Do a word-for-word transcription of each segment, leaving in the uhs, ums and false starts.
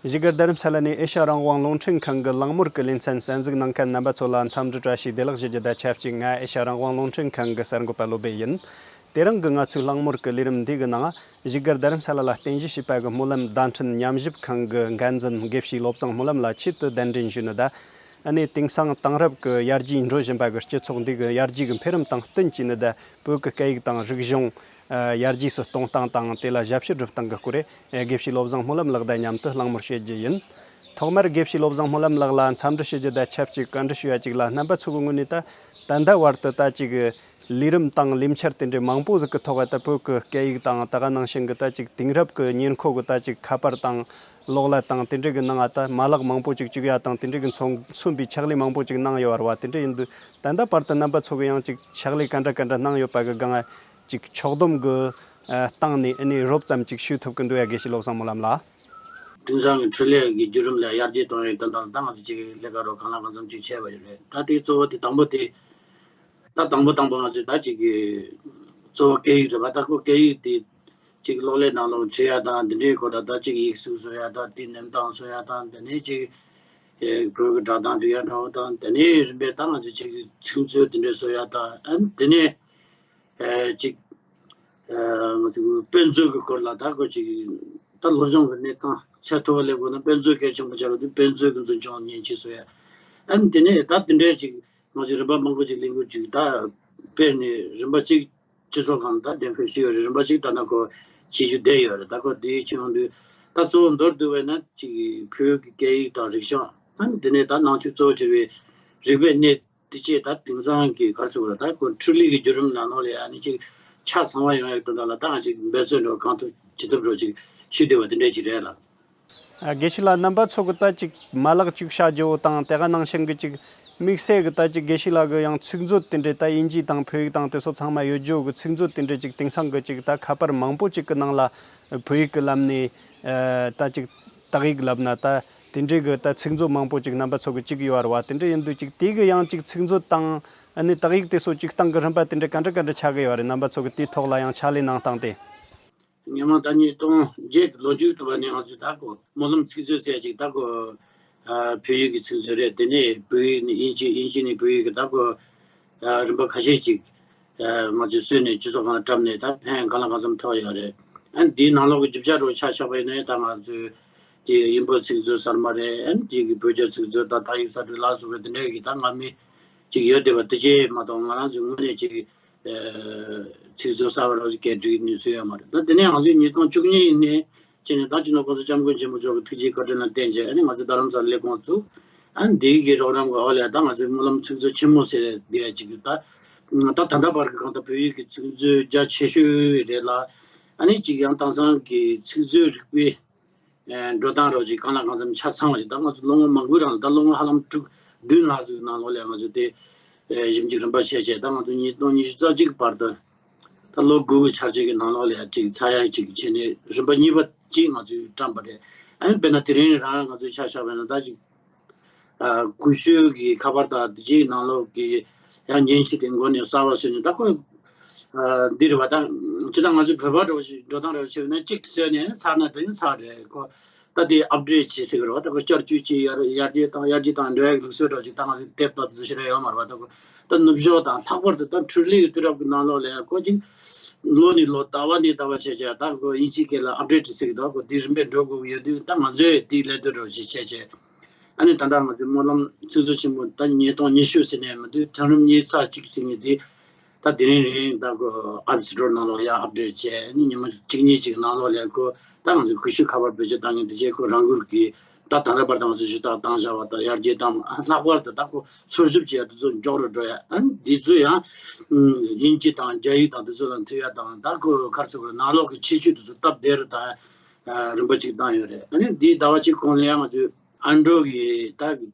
བཞུགས་སྒར་རྡ་རམ་ས་ལ་ནས་ཨེ་ཤ་རང་དབང་རླུང་འཕྲིན་ཁང་གི་གླེང་མོལ་གྱི་ལེ་ཚན་གསན་གཟིགས་གནང་མཁན་རྣམ་པ་ཚོ་ལ་འཚམས་འདྲི་བཀྲ་ཤིས་བདེ་ལེགས་ཞུ་རྒྱུ་དང་ཆབས་ཅིག་ང་ཨེ་ཤ་རང་དབང་རླུང་འཕྲིན་ཁང་གི་གསར་འགོད་པ་བློ་བྷེ་ཡིན། དེ་རིང་གི་ང་ཚོའི་གླེང་མོལ་གྱི་ལས་རིམ་འདི་གི་ནང་བཞུགས་སྒར་རྡ་རམ་ས་ལ་ལ་རྟེན་གཞི་བྱས་པ་གི་སྨོན་ལམ་བརྡ་འཕྲིན་ཉམས་ཞིབ་ཁང་གི་འགན་འཛིན་དགེ་བཤེས་བློ་བཟང་སྨོན་ལམ་ལགས་ཆེད་དུ་གདན་འདྲེན་ཞུས་ནི་ད། ཨ་ནི་དེང་སང་དེང་རབས་ཀྱི་ཡར་རྒྱས་འགྲོ་བཞིན་པ་གི་སྤྱི་ཚོགས་འདི་གི་ཡར་རྒྱས་ཀྱི་འཕེལ་རིམ་དང་བསྟུན་བྱས་ནི་ད་བོད་ཀྱི་སྐད་ཡིག་དང་རིག་གཞུང་ཡར་རྒྱས་སུ་གཏོང་སྟངས་དང་དེ་ལ་ཞབས་ཕྱི་སྒྲུབ་སྟངས་ཀྱི་སྐོར་དགེ་བཤེས་བློ་བཟང་སྨོན་ལམ་ལགས་དང་མཉམ་དུ་གླེང་མོལ་བྱེད་རྒྱུ་ཡིན། ཐོག་མར་དགེ་བཤེས་བློ་བཟང་སྨོན་ལམ་ལགས་ལ་འཚམས་འདྲི་ཞུ་རྒྱུ་དང་ཆབས་ཅིག་བཀའ་འདྲི་ཞུ་ཡ་ཅིག་ལ། རྣམ་པ་ཚོ་གི་ངོས་ནས་ད་ད་ལྟ་བར་དུ་ད་ཅིག་ལས་རིམ་དང་ལས་འཆར་དེ་འདྲའི་མང་པོ་ཟིག་གི་ཐོག་ད་བོད་ཀྱི་སྐད་ཡིག་དང་ད་ག་ནང་བཞིན་གྱི་ད་ཅིག་དེང་རབས་ཀྱི་ཉེར་མཁོ་གི་ད་ཅིག་ཁ་པར་དང་གློག་ཀླད་དང་དེ་འདྲའི་གི་ནང་ང་ད་མ་ལག་མང་པོ་ཅིག་བཅུག་ཡ་དང་དེ་འདྲའི་གི་མཚོན་མཚོན་པའི་ཕྱག་ལས་མང་པོ་ཅིག་གནང་ཡོད་རེད་བ། དེ་འདྲ་ཡིན་དུས་ད་ལྟ་བར་དུ་རྣམ་པ་ཚོ་གི་ཡང་ཅིག་ཕྱག་ལས་ག་འདྲ་ག་འདྲ་གནང་ཡོད་པ་གི་སྒང་ང་ཅིག་ཕྱོགས་བསྡོམས་གི་སྟེང་ནས་ཨ་ནི་རོབ་ཙམ་ཅིག་ཞུ་ཐུབ་གི་འདུག་ཡ། དགེ་བཤེས་བློ་བཟང་སྨོན་ལམ་ལགས། དེང་སང་གི་འཕྲུལ་ལས་ཀྱི་བརྒྱུད་རིམ་ལ་ཡར་རྒྱས་གཏོང་ཡག་དོན་དག་ལ་ད་ང་ཚོ་ཅིག་ལས་ཀ་རོགས་གང་ལ་གང་འཚམ་ཅིག་བྱས་པ་ཡོད་རེད། ད་དེ་གཙོ་བོ་དེ་དང་པོ་དེ་ད་དང་པོ་དང་པོ་ང་ཚོས་ད་ཅིག་གི་གཙོ་བོ་སྐད་ཡིག་རེད་པ། ད་ཁོ་སྐད་ཡིག་དེ་ཅིག་གློག་ཀླད་ནང་ལོགས་བྲིས་ཡག་དང་དེ་འདྲའི་སྐོར་དང་། ད་ཅིག་ཡིག་གཟུགས་བཟོ་ཡག་དང་དེ་ནེམ་ཐང་བཟོ་ཡག་དང་དེ་ནས་ཅིག་བོད་ཀྱི་སྒྲ་གདངས་འབྲི་ཡག་འདྲ་བོ་དང་དེ་ནས་རིམ་པས་ད་ང་ཚོས་ཅིག་ཚིག་མཛོད་དེ་འདྲ་བཟོ་ཡག་དང་ཨ་ནི་དེ་ནས། ཨ་ཅིག་ཨ་ང་ཚོ་དཔེ་མཛོད་ཀྱི་སྐོར་ལ་ད་ཁོ་ཅིག་ད་སློབ་སྦྱོང་གི་གནས་སྟངས་ཚད་མཐོ་བ་སླེབས་དགོས་ན་དཔེ་མཛོད་གལ་ཆེན་པོ་ཆགས་ཀྱི་འདུག་དཔེ་མཛོད་ཀྱི་འཛིན་སྐྱོང་མཉེན་ཆས་བཟོ་ཡ། ཨ་ནི་དེ་ནས་ད་དེ་འདྲའི་ཅིག་ང་ཚོས་རིམ་པ་མང་པོ་ཅིག་ལས་འགུལ་ཅིག་ད་སྤེལ་ནས་རིམ་པ་གཅིག་སྤྱི་ཚོགས་ཁང་ད་འདེམས་ཁོ་ཞིག་ཡོད་རེད། རིམ་པ་གཅིག་ད་ནང་ཁོ་བྱེད་རྒྱུ་བསྡད་ཡོད་རེད། ད་ཁོ་དེའི་ཕྱི་ཡོང་དུས་ད་གཙོ་བོ་མདོར་བསྡུས་པ་ན་ཅིག་བོད་ཀྱི་སྐད་ཡིག་དང་རིག་གཞུང་། ཨ་ནི་དེ་ནས་ད་ནང་ཆོས་གཙོ་བོ་བྱས་པའི་རིག་པའི་གནས། དེ་བཅས་ད་དེང་སང་གི་ག་ཚོད་རེད། ད་ཁོ་འཕྲུལ་ལས་ཀྱི་བརྒྱུད་རིམ་ནང་ལོགས་ལ་ཡང་ནི་ཅིག་ཆ་ཚང་བ་ཡོང་ཡག་དོན་དག་ལ་ད་ང་ཅིག་འབད་བརྩོན་འགྲོ་གང་ཐུབ་ཅི་ཐུབ་འགྲོ་ཅིག་ཞུས་བསྡད་པ་དེ་འདྲ་ཅིག་རེད་ལ། ཨ། དགེ་བཤེས་ལགས། རྣམ་པ་ཚོ་གི་ད་ཅིག་མ་ལག་ཅིག་བྱ་རྒྱུ་བོ་དང་དེ་ག་ནང་བཞིན་གི་ཅིག་དམིགས་བསལ་གི་ད་ཅིག་དགེ་བཤེས་ལགས་གི་ཡང་ཚིག་མཛོད་དེ་འདྲའི་ད་དབྱིན་ཇི་དང་བོད་ཡིག་དང་དེ་ཚོ་ཚང་མ་ཡོད་རྒྱུ་གི་ཚིག་མཛོད་དེ་འདྲའི་ཅིག་དེང་སང་གི་ཅིག་ད་ཁ་པར་མང་པོ་ཅིག་གི་ནང་ལ་བོད་ཡིག་གི་ལམ་ནས་ཨ་ད་ཅིག་དག་ཡིག་ལབ་ན་ད། དེ་འདྲའི་གི་ད་ཚིག་མཛོད་མང་པོ་ཅིག་རྣམ་པ་ཚོ་གི་ཅིག་ཡོད་རེད་བ། དེ་འདྲ་ཡིན་དུས་ཅིག་དེ་གི་ཡང་ཅིག་ཚིག་མཛོད་དང་ཨ་ནི་དག་ཡིག་དེ་ཚོ་ཅིག་སྟེང་གི་རིམ་པ་དེ་འདྲ་ག་འདྲ་ག་འདྲ་ཆགས་གི་ཡོད་རེད། རྣམ་པ་ཚོ་གི་དེའི་ཐོག་ལ་ཡང་ཕྱག་ལས་གནང་སྟངས་དེ། ཉི་མ་ད་ཉིས་སྟོང་བརྒྱད་ཀྱི་ལོ་མཇུག་ཏུ་བ་ནས་ང་ཚོས་ད་གོ་སྨོན་ལམ་ཚིག་མཛོད་ཟེར་ཅིག་ད་གོ་ཨ་བོད་ཡིག་གི་ཚིག་མཛོད་རེད། དེ་ནས་བོད་ཡིག་ནས་དབྱིན་ཇི། དབྱིན་ཇི་ནས་བོད་ཡིག་གི་ད་གོ་ཨ་རིམ་པ་ཁ་ཤས་ཅིག་ཨ་ང་ཚོས་བཟོས་ནས་སྤྱི་ཚོགས་ཁང་བཀྲམ་ནས་ད་ཕན་གང་ལ་གང་འཚམ་ཐོགས་ཡོད་རེད། ཨ་ནི་འདིའི་ནང་ལོགས་ཀྱི་རྒྱུ་ཆ་རུ་ཆ་བཞག་པ་ཡིན་ན་ད་ང་ཚོས་ཀྱི་དབྱིན་བོད་ཚིག་མཛོད་གསར་མ་རེད། ཨ་ནི་དེ་གི་བོད་རྒྱ་ཚིག་མཛོད་དང་དག་ཡིག་གསར་སྒྲིག་ལ་སོགས་པའི་དེ་འདྲ་གི་ད་སྔ་མའི་ཅིག་ཡོད་བསྡད་པ་དེ་བྱས་མ་གཏོགས་ང་རང་ཚོའི་ངོས་ནས་ཅིག་ཨ་ཚིག་མཛོད་གསར་པ་རོགས་ཀྱི་སྒྲིག་ནུས་ཚུལ་ཡོད་མ་རེད། ད་དེ་ནས་ང་ཚོས་ཉིས་སྟོང་བཅུ་གཉིས་ནས་བྱས་ནས་ད་སྤྱི་ནོར་༸གོང་ས་༸སྐྱབས་མགོན་ཆེན་པོ་མཆོག་གི་ཐུགས་རྗེའི་བཀའ་དྲིན་ལ་བརྟེན་བྱས་ཨ་ནི་ང་ཚོ་རྡ་རམ་ས་ལ་ལས་ཁུངས་བཙུགས། ཨ་ནི་འདི་གི་རོགས་རམ་གྱི་འོག་ལ་ད་ང་ཚོའི་སྨོན་ལམ་ཚིག་མཛོད་ཆེན་མོ་ཟེར་ཡ་འདི་ཡ་ཅིག་ད་ད་ད་ལྟ་བར་གྱི་གང་ལྟར་བོད་ཡིག་གི་ཚིག་མཛོད་རྒྱ་ཆེ་ཤོས་རེད་ལ། ཨ་ནི་ཅིག་ཡང་དེང་སང་གི་ཚིག་མཛོད་རིག་པའི་ཨ་འགྲོ་སྟངས་རོགས་ཅིག་གང་ལ་གང་འཚམ་ཆ་ཚང་བ་ཞིག་ད་ང་ཚོ་ལོ་ངོ་མང་པོའི་རིང་ལ་ད་ལོ་ངོ་ཧ་ལམ་དྲུག་བདུན་ལྷག་ཙམ་ནང་ལོགས་ལ་ང་ཚོ་དེ་ཨ་ཞིབ་འཇུག་རིམ་པ་བྱས་བྱས་ད་ང་ཚོ་ཉིས་སྟོང་ཉི་ཤུ་རྩ་གཅིག་བར་དུ་ད་ལོ་དགུ་གི་འཆར་གཞི་གི་ནང་ལོགས་ལ་ཡ་ཅིག་ཚར་ཡ་ཅིག་བྱས་ནས་རིམ་པ་གཉིས་པ་ཅིག་ང་ཚོས་བཀྲམ་པ་རེད། ཨ་ནི་དཔེར་ན་དེ་རིང་རང་ང་ཚོས་ཆ་བཞག་པ་ཡིན་ན་ད་ཅིག་ཨ་ཀུ་ཤུ་གི་ཁ་པར་དང་དེ་ཅིག་ནང་ལོགས་ཀྱི་ཡང་མཉེན་ཆས་དེ་མགོ་ནས་གསར་པ་བཟོས་ནས་ད་ཁོ་ཨ་འདི་རེད་བ། ད་ཅི་ད་ང་ཚོའི་བོད་པ་འདྲ་བོ་ཞིག་འགྲོ་སྟངས་འདྲ་བོ་བྱས་ན་གཅིག་བཟོས་ནས་ཚར་ན་དེ་ཚར་རེད། ཁོ་ད་དེ་ཨབ་ཌེཊ་བྱེད་ཟེར་གི་རེད་བ། ད་ཁོ་བསྐྱར་བཅོས་བྱེད་ཡར་ཡར་རྒྱས་བཏང་ཡར་རྒྱས་བཏང་འགྲོ་ཡག་ལུགས་སྲོལ་འདྲ་བོ་ཅིག་ད་ང་ཚོའི་དེབ་དང་དེ་ཚོ་ཞིག་ར་ཡོད་མ་རེད་བ། ད་ཁོ་ད་ནུབ་ཕྱོགས་དང་ལྷག་པར་དུ་ད་འཕྲུལ་ལས་ཀྱི་དུས་རབས་ཀྱི་ནང་ལོགས་ལ་ཡང་ཁོ་ཅིག་ལོ་ནས་ལོ་ཟླ་བ་ནས་ཟླ་བ་བྱས་བྱས་ད་ཁོ་དབྱིན་ཇིའི་སྐད་ལ་ཨབ་ཌེཊ་ཟེར་གི་འདུག་ཁོ་དེ་རིམ་པས་འགྲོ་དགོས་ཀྱི་ཡོད་དུས་ད་ང་ཚོས་དེའི་ལས་དོན་འདྲ་བོ་ཞིག་བྱས་བྱས། ཨ་ནི་ད་ལྟ་ང་ཚོའི་སྨོན་ལམ་ཚིག་མཛོད་ཆེན་མོ་ད་ཉིས་སྟོང་ཉི་ཤུ་ཟེར་ནས་མ་དུས་ཐེངས་རིམ་གཉིས་ཚར་གཅིག་ཟེར་ནས་དེ་ད་དེ་རིང་རིང་ད་ཁོ་ཨབ་སི་ཊོར་ནང་ལོགས་ཡར་ཨབ་ཌེཊ་བྱས། ཨ་ནི་ཉི་མ་གཅིག་གཉིས་ཅིག་ནང་ལོགས་ལ་ཁོ་ད་ང་ཚོའི་ཀུ་ཤུ་ཁ་པར་བེད་སྤྱོད་བཏང་མཁན་དེ་བྱས་ཁོ་རང་འགུལ་གྱིས་ད་ད་ལྟ་བར་དུ་ང་ཚོས་ཞུ་དག་བཏང་བཞག་པ་དང་ཡར་རྒྱས་བཏང་། ཨ་ལྷག་པར་དུ་ད་ཁོ་འཚོལ་ཞིབ་བྱེད་ཡ་དེ་ཚོ་མགྱོགས་རུ་འགྲོ་ཡ། ཨ་ནི་འདི་ཚོ་ཡང་དབྱིན་ཇི་དང་རྒྱ་ཡིག་དང་དེ་ཚོ་ལ་མཐུད་ཡ་དང་ད་ཁོ་ག་རེ་ཟེར་དགོས་རེད། ནང་ལོགས་ཀྱི་ཁྱད་ཆོས་དེ་ཚོ་སྟབས་བདེ་རུ་བཏང་ཡ་རིམ་པ་གཅིག་བཏང་ཡོད་རེད། ཨ་ནི་འདིའི་ཟླ་བ་གཅིག་གོང་ལ་ཡང་ང་ཚོས་ཨན་ཌོ་རོ་ཌི་གི་ད་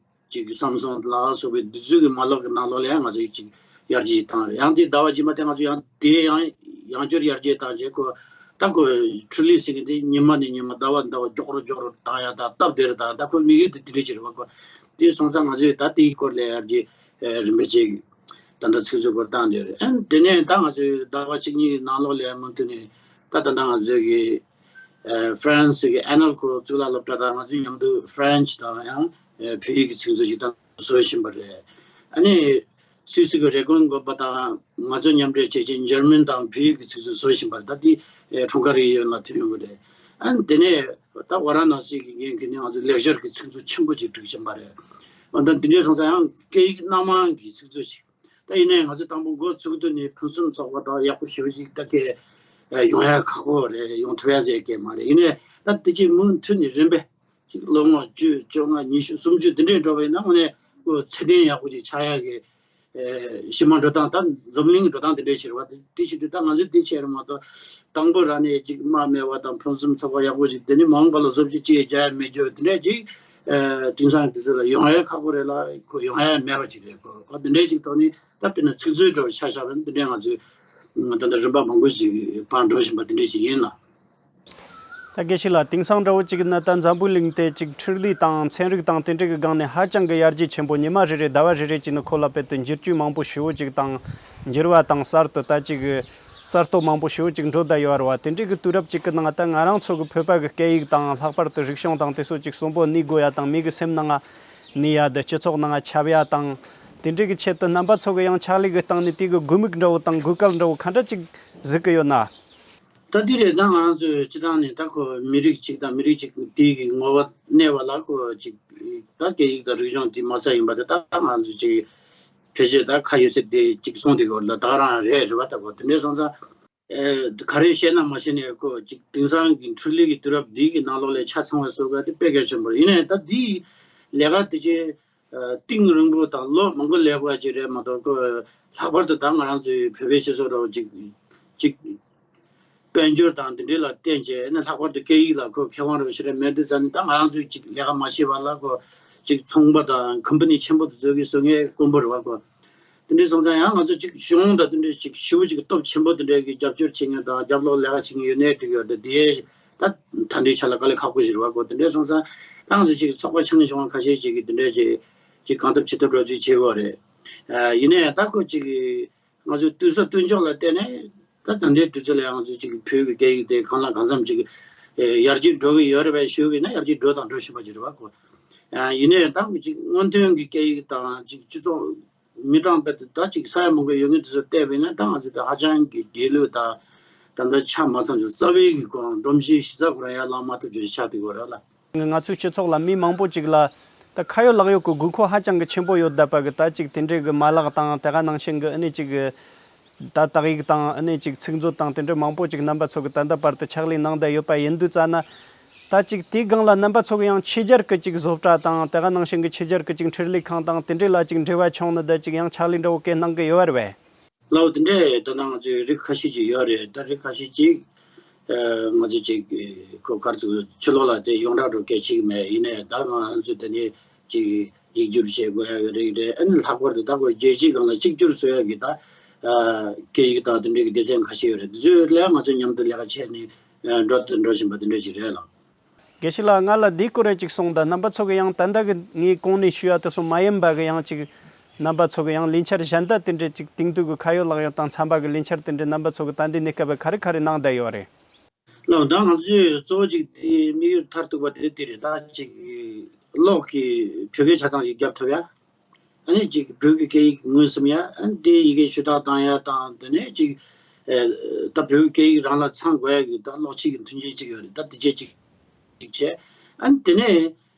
ཅིག་སམ་སུང་ལ་སོགས་པའི་འདི་ཚོའི་གི་མ་ལག་གི་ནང་ལོགས་ལ་ཡང་ང་ཚོས་ཅིག་ཡར་རྒྱས་བཏང་རེད། ཡང་དེ་ཟླ་བ་རྗེས་མ་དེ་ང་ཚོ་ཡང་དེ་ཡང་ཡང་བསྐྱར་ཡར་རྒྱས་བཏང་རྗེས་ཁོ་ད་ཁོ་འཕྲུལ་ལས་ཟེར་མཁན་དེ་ཉི་མ་ནས་ཉི་མ་ཟླ་བ་ནས་ཟླ་བ་མགྱོགས་རུ་མགྱོགས་རུ་བཏང་ཡ་ད་སྟབས་བདེ་རུ་བཏང་ཡ་ད་ཁོའི་དམིགས་ཡུལ་དེ་དེ་འདྲ་ཅིག་རེད་བ། ཁོ་དེ་སོང་ཙང་ང་ཚོས་ད་དེའི་སྐོར་ལ་ཡར་རྒྱས་རིམ་པས་ཅིག་ད་ལྟ་ཚིག་མཛོད་སྐོར་བཏང་བསྡད་རེད། ཨ་ནི་དེ་ནས་ད་ང་ཚོས་ཟླ་བ་གཅིག་གཉིས་ནང་ལོགས་ལ་ཡར་མུ་མཐུད་ནས་ད་ད་ལྟ་ང་ཚོས་གི་ཨ་ཧྥ་རན་སི་གི་ཨན་ནལ་ཁོ་གཙུག་ལག་སློབ་གྲྭ་དང་ང་ཚོའི་མཉམ་དུ་ཧྥ་རན་ཆི་དང་ཡང་ཨ་བོད་ཡིག་གི་ཚིག་མཛོད་ཅིག་ད་བཟོ་བཞིན་པ་རེད། ཨ་ནི་སུད་སི་གི་རེ་གོན་དགོན་པ་དང་ང་ཚོ་མཉམ་འབྲེལ་བྱས་རྗེས་འཇར་མན་དང་བོད་ཡིག་གི་ཚིག་མཛོད་བཟོ་བཞིན་པ་རེད། ད་འདི་ཨ་འཁྲུངས་སྐར་རེ་ཡོད་ལ་ཐོན་ཡོང་གི་རེད། ཨ་ནི་དེ་ནས་ད་ཝ་ར་ཎ་སི་གི་འགན་འཁུར་ནས་ང་ཚོ་ལེགས་སྦྱར་གྱི་ཚིག་མཛོད་ཆེན་པོ་ཅིག་བསྒྲིགས་བཞིན་པ་རེད། ཨ་ད་འདི་འདྲའི་སོང་ཙང་ཡང་སྐད་ཡིག་སྣ་མང་གི་ཚིག་མཛོད་ཅིག་ད་ཡིན་ནའི་ང་ཚོས་དང་པོ་འགོ་ཚུགས་དུས་ནས་ཕུན་སུམ་ཚོགས་པ་དང་ཡག་པོ་ཞེ་པོ་ཅིག་ད་སྐད་ཡོང་ཡ་ཁག་པོ་རེད། ཡོང་ཐུབ་ཡ་ཟེར་སྐད་མ་རེད། ཡིན་ནའི་ད་དེ་ཅིག་མུ་མཐུད་ནས་རིམ་པས་ཅིག་ལོ་ངོ་བཅུ་བཅོ་ལྔ་ཉི་ཤུ་སུམ་ཅུ་དེ་འདྲས་འགྲོ་བ་ཡིན་ན་དངོས་གནས་ཁོ་ཚད་ལྡན་ཡག་པོ་ཅིག་ཆགས་ཡ་གི་ཨེ་ཕྱི་མ་འགྲོ་སྟངས། ད་འཛམ་གླིང་གི་འགྲོ་སྟངས་དེ་འདྲས་ཕྱིར་བ་དེ་དེ་ཞིག་དུས་ད་ང་ཚོས་དེ་བྱས་རེད་མ་གཏོགས་དང་པོ་ར་ནས་ཅིག་རྨ་མེད་པ་དང་ཕུན་སུམ་ཚོགས་པ་ཡག་པོ་ཞིག་དེ་ནི་མ་འོངས་པ་ལ་བཟོ་བཅོས་ཅི་ཡང་རྒྱག་ཡ་མེད་རྒྱུ་དེ་འདྲས་ཅིག་ཨེ་དེང་སང་དུས་ཚོད་ལ་ཡོང་ཡ་ཁག་པོ་རེད་ལ་ཁོ་ཡོང་ཡ་མེད་པ་ཅིག་རེད། ཁོ་ཨ་དེ་འདྲས་ཅིག་ཐོག་ནས་ད་དཔེར་ན་ཚིག་མཛོད་འདྲ་བོ་ཆ་བཞག་པ་ན་དེ་འདྲས་ང་ཚོས་ད་ལྟ་རིམ་པ་མང་པོ་ཞིག་བར་འགྲོ་བཞིན་པ་དེ་འདྲས་ཅིག་ཡིན་ལ། ད་དགེ་བཤེས་ལགས། དེང་སང་འདྲ་བོ་ཅིག་ན་ད་འཛམ་བུ་གླིང་དེ་ཅིག་འཕྲུལ་ལས་དང་ཚན་རིག་དང་དེ་འདྲ་གི་སྒང་ནས་ཧ་ཅང་གི་ཡར་རྒྱས་ཆེན་པོ། ཉི་མ་རེ་རེ་ཟླ་བ་རེ་རེ་བྱས་ནས་ཁོ་ལ་དཔེ་དེ་འགྱུར་བཅོས་མང་པོ་ཞེ་པོ་ཅིག་དང་འགྱུར་བ་དང་གསར་དུ་ད་ཅིག་གསར་གཏོད་མང་པོ་ཞེ་པོ་ཅིག་འགྲོ་བསྡད་ཡོད་རེད་བ། དེ་འདྲ་གི་དུས་རབས་ཅིག་གི་ནང་ད་ང་རང་ཚོ་གི་བོད་པ་གི་སྐད་ཡིག་དང་ལྷག་པར་དུ་རིག་གཞུང་དང་དེ་ཚོ་ཅིག་གསོན་པོ་གནས་དགོས་ཡ་དང་མི་གི་སེམས་ནང་ང་གནས་ཡ་དེ་སྤྱི་ཚོགས་ནང་ང་ཁྱབ་ཡ་དང་དེ་འདྲ་གི་ཆེད་དུ་རྣམ་པ་ཚོ་གི་ཡང་ཕྱག་ལས་གི་སྟེང་ནས་དེ་གི་དགོས་དམིགས་འདྲ་བོ་དང་དགོས་གལ་འདྲ་བོ་ག་འདྲ་ཅིག་གཟིགས་གི་ཡོད་ན། ད་དེ་རེད། ད་ང་རང་ཚོས་སྤྱི་བཏང་ནས་ད་ཁོ་མི་རིགས་གཅིག་དང་མི་རིགས་གཅིག་དེའི་གི་ངོ་བོ་གནས་པ་ལ་ཁོ་ཅིག་ད་སྐད་ཡིག་དང་རིག་གཞུང་དེ་མ་རྩ་ཡིན་པ་དེ་ད་ང་ཚོས་ཅིག་ཕལ་ཆེར་ད་ཁ་ཡོད་ཚད་དེ་ཅིག་གསུངས་དེ་གོ་ལ་ད་ག་རང་རེད་རེད་བ། ད་གོ་དེ་འདྲས་སོང་ཙང་ཨེ་ག་རེ་བཤད་ན་མ་བཤད་ནས་ཁོ་ཅིག་དེང་སང་གི་འཕྲུལ་ལས་ཀྱི་དུས་རབས་འདི་གི་ནང་ལོགས་ལ་ཆ་ཚང་བ་བཟོ་དགོས་དེ་དཔེ་གལ་ཆེན་པོ་རེད། ཡིན་ནའི་ད་འདི་ལས་ཀ་དེ་ཅིག་ཨ་གཏིང་རིང་པོ་དང་ལོ་མང་པོ་ལས་དགོས་ཅིག་རེད་མ་གཏོགས་ཁོ་ལྷག་པར་དུ་ད་ང་རང་ཚོའི་བོད་པའི་སྤྱི་ཚོགས་འདྲ་བོ་ཅིག་ཅིག་དཔལ་འབྱོར་དང་འདི་འདྲའི་ལ་བརྟེན་བྱས་ནས་ལྷག་པར་དུ་སྐད་ཡིག་ལ་ཁོ་མཁས་དབང་རུ་ཞེ་དྲག་མེད་དུས་ཙང་ནས་ད་ང་རང་ཚོས་ཅིག་ལས་ཀ་མ་བྱས་པ་ལ་ཁོ་ཅིག་ཚོང་པ་དང་ཁམ་པ་ནི་ཆེན་པོ་དེ་ཚོ་གིས་བཟོ་མཁན་དཀོན་པོ་རེད་བ། ཁོ་དེ་འདྲའི་སོང་ཙང་ཡང་ང་ཚོ་ཅིག་གཞུང་དང་དེ་འདྲའི་ཅིག་ཞེ་པོ་ཅིག་སྟོབས་ཆེན་པོ་དེ་འདྲའི་གི་རྒྱབ་སྐྱོར་བྱེད་མཁན་དང་རྒྱབ་ལོགས་ལས་ཀ་བྱེད་མཁན་ཡོད་ནའི་འགྲིག་ཡོད་དེ་དེ་ད་ད་ལྟའི་ཆ་ལ་དཀའ་ལས་ཁག་པོ་ཞིག་རེད་བ། ཁོ་དེ་འདྲའི་སོང་ཙང་ད་ང་ཚོ་ཅིག་ཚོགས་པ་ཆུང་ངུ་ཆུང་བ་ཁ་ཤས་ཅིག་གིས་དེ་འདྲའི་ཅིག་ཅིག་གང་ཐུབ་ཅི་ཐུབ་རོགས་ཅིག་བྱེད་དགོས་རེད། ཨ་ཡིན་ནའི་ད་ཁོ་ཅིག་ང་ཚོའི་དུས་ཚོད་སྟོན་ཕྱོགས་ལ་བལྟས་ནས་ད་ད་ལྟའི་དུས་ཚོད་ལ་ཡང་ང་ཚོས་ཅིག་བོད་ཀྱི་སྐད་ཡིག་དེ་གང་ལ་གང་འཚམ་ཅིག་ཨེ་ཡར་རྒྱས་འགྲོ་གི་ཡོད་རེད་པས་ཞུ་གི་ན་ཡར་རྒྱས་འགྲོ་དང་འགྲོ་བཞིན་པ་ཅིག་རེད་བ། ཁོ་ཨ་ཡིན་ནའི་ད་ཅིག་སྔོན་ཐོན་གྱི་སྐད་ཡིག་དང་ཅིག་སྤྱི་ཚོགས་མི་གྲངས་དཔེ་ད་ཅིག་ས་ཡ་མང་པོ་ཡོད་མཁན་དེ་ཚོ་བལྟས་པས་ན་ད་ང་ཚོ་ད་ཧ་ཅང་གི་རྒྱལ་ལོས་ད་ད་ལྟ་ཆ་མ་ཚང་ཅིག་རྩ་བའི་གི་ཁོ་རང་སྒྲོམ་གཞི་གཞི་རྩ་ཁོ་རང་ཡར་ལངས་མ་ཐུབ་ཅིག་ཆགས་བསྡད་ཡོད་རེད་ལ། ང་ཚོའི་སྤྱི་ཚོགས་ལ་མི་མང་པོ་ཅིག་ལ་ད་ཁ་ཡོད་ལག་ཡོད་ཀྱི་དགོས་མཁོ་ཧ་ཅང་གི་ཆེན་པོ་ཡོད་བསྡད་པ་གི་ད་ཅིག་དེ་འདྲའི་གི་མ་ལག་དང་དེ་ག་ནང་བཞིན་གི་ཨ་ནི་ཅིག་གི་ད་དག་ཡིག་དང་ཨ་ནི་ཅིག་ཚིག་མཛོད་དང་དེ་འདྲ་མང་པོ་ཅིག་རྣམ་པ་ཚོ་གི་ད་ལྟ་བར་དུ་ཕྱག་ལས་གནང་བསྡད་ཡོད་པ་ཡིན་དུས་ཙ་ན། ད་ཅིག་དེའི་སྒང་ལ་རྣམ་པ་ཚོ་གི་ཡང་ཕྱི་རྒྱལ་གི་ཅིག་བཟོ་གྲྭ་དང་དེ་ག་ནང་བཞིན་གི་ཕྱི་རྒྱལ་གི་ཅིག་འཕྲུལ་ལས་ཁང་དང་དེ་འདྲའི་ལ་ཅིག་འབྲེལ་བ་བྱུང་ནི་ད་ཅིག་ཡང་ཕྱག་ལས་འདྲ་བོ་གང་གནང་གི་ཡོད་རེད་པས། ལགས་འོ། དེ་འདྲའི་ད་ལྟ་ང་ཚོའི་རིགས་ཁ་ཤས་ཅིག་ཡོད་རེད། ད་རིགས་ཁ་ཤས་ཅིག་ཨ་ང་ཚོ་ཅིག་ཁོ་ག་རེ་ཟེར་ཕྱི་ལོགས་ལ་དེ་ཡོངས་གྲགས་འདྲ་བོ་སྐད་ཆ་ཅིག་མེད། ཡིན་ནའི་ད་ང་ཚོ་དེ་ནས་ཅིག་ཡིག་སྒྱུར་བྱེད་དགོས་ཡ་ཡོད་རེད་རེད། ཨ་ནི་ལྷག་པར་དུ་ད་ཁོ་རྒྱལ་སྤྱིའི་སྒང་ལ་གཅིག་གྱུར་བཟོ་ཡ་གི་ད་ཨ་སྐད་ཡིག་དང་དེ་འདྲའི་གི་སྡེ་ཚན་ཁ་ཤས་ཡོད་རེད། དེ་ཚོའི་ལ་ང་ཚོ་མཉམ་དུ་ལས་ཀ་བྱས་ནས་ཨ་འགྲོ་འགྲོ་བཞིན་པ་དེ་འདྲ་ཞིག་རེད་ལགས། དགེ་བཤེས་ལགས། ང་ལ་འདིའི་སྐོར་རེ་ཅིག་གསུངས་དང་། རྣམ་པ་ཚོ་གི་ཡང་ད་ལྟ་གི་ངས་གོང་ནས་ཞུས་ཡ་དེ་ཚོ་མ་ཡིན་པ་གི་ཡང་ཅིག་རྣམ་པ་ཚོ་གི་ཡང་ལས་འཆར་གཞན་དག་དེ་འདྲ་ཅིག་དེང་དུས་གི་ཁ་ཡོད་ལག་ཡོད་དང་འཚམ་པ་གི་ལས་འཆར་དེ་འདྲ་རྣམ་པ་ཚོ་གི་ད་ལྟའི་གནས་སྐབས་ག་རེ་ག་རེ་གནང་བསྡད་ཡོད་རེད། ལགས། ད་ང་ཚོས་གཙོ་བོ་ཅིག་དེ་དམིགས་ཡུལ་མཐར་ཐུག་པ་དེ་དེ་རེད། ད་ཅིག་གློག་གི་བོད་སྐད་ཆ་ཚང་ཞིག་རྒྱབ་ཐུབ་ཡ། ཨ་ནི་ཅིག་བོད་ཀྱི་སྐད་ཡིག་མངོན་སུམ་ཡ། ཨ་ནི་དེ་ཡི་གེ་ཞུ་དག་བཏང་ཡ་དང་། དེ་ནས་ཅིག་ཨེ་ད་བོད་ཀྱི་སྐད་ཡིག་རང་ལ་ཚང་དགོས་ཡ་གི་ད་གློག་ཆས་ཀྱི་མཐུན་རྐྱེན་ཅིག་ཡོད་རེད། ད་དེ་བྱས་ཅིག་ཅིག་བྱས། ཨ་ནི་དེ་ནས་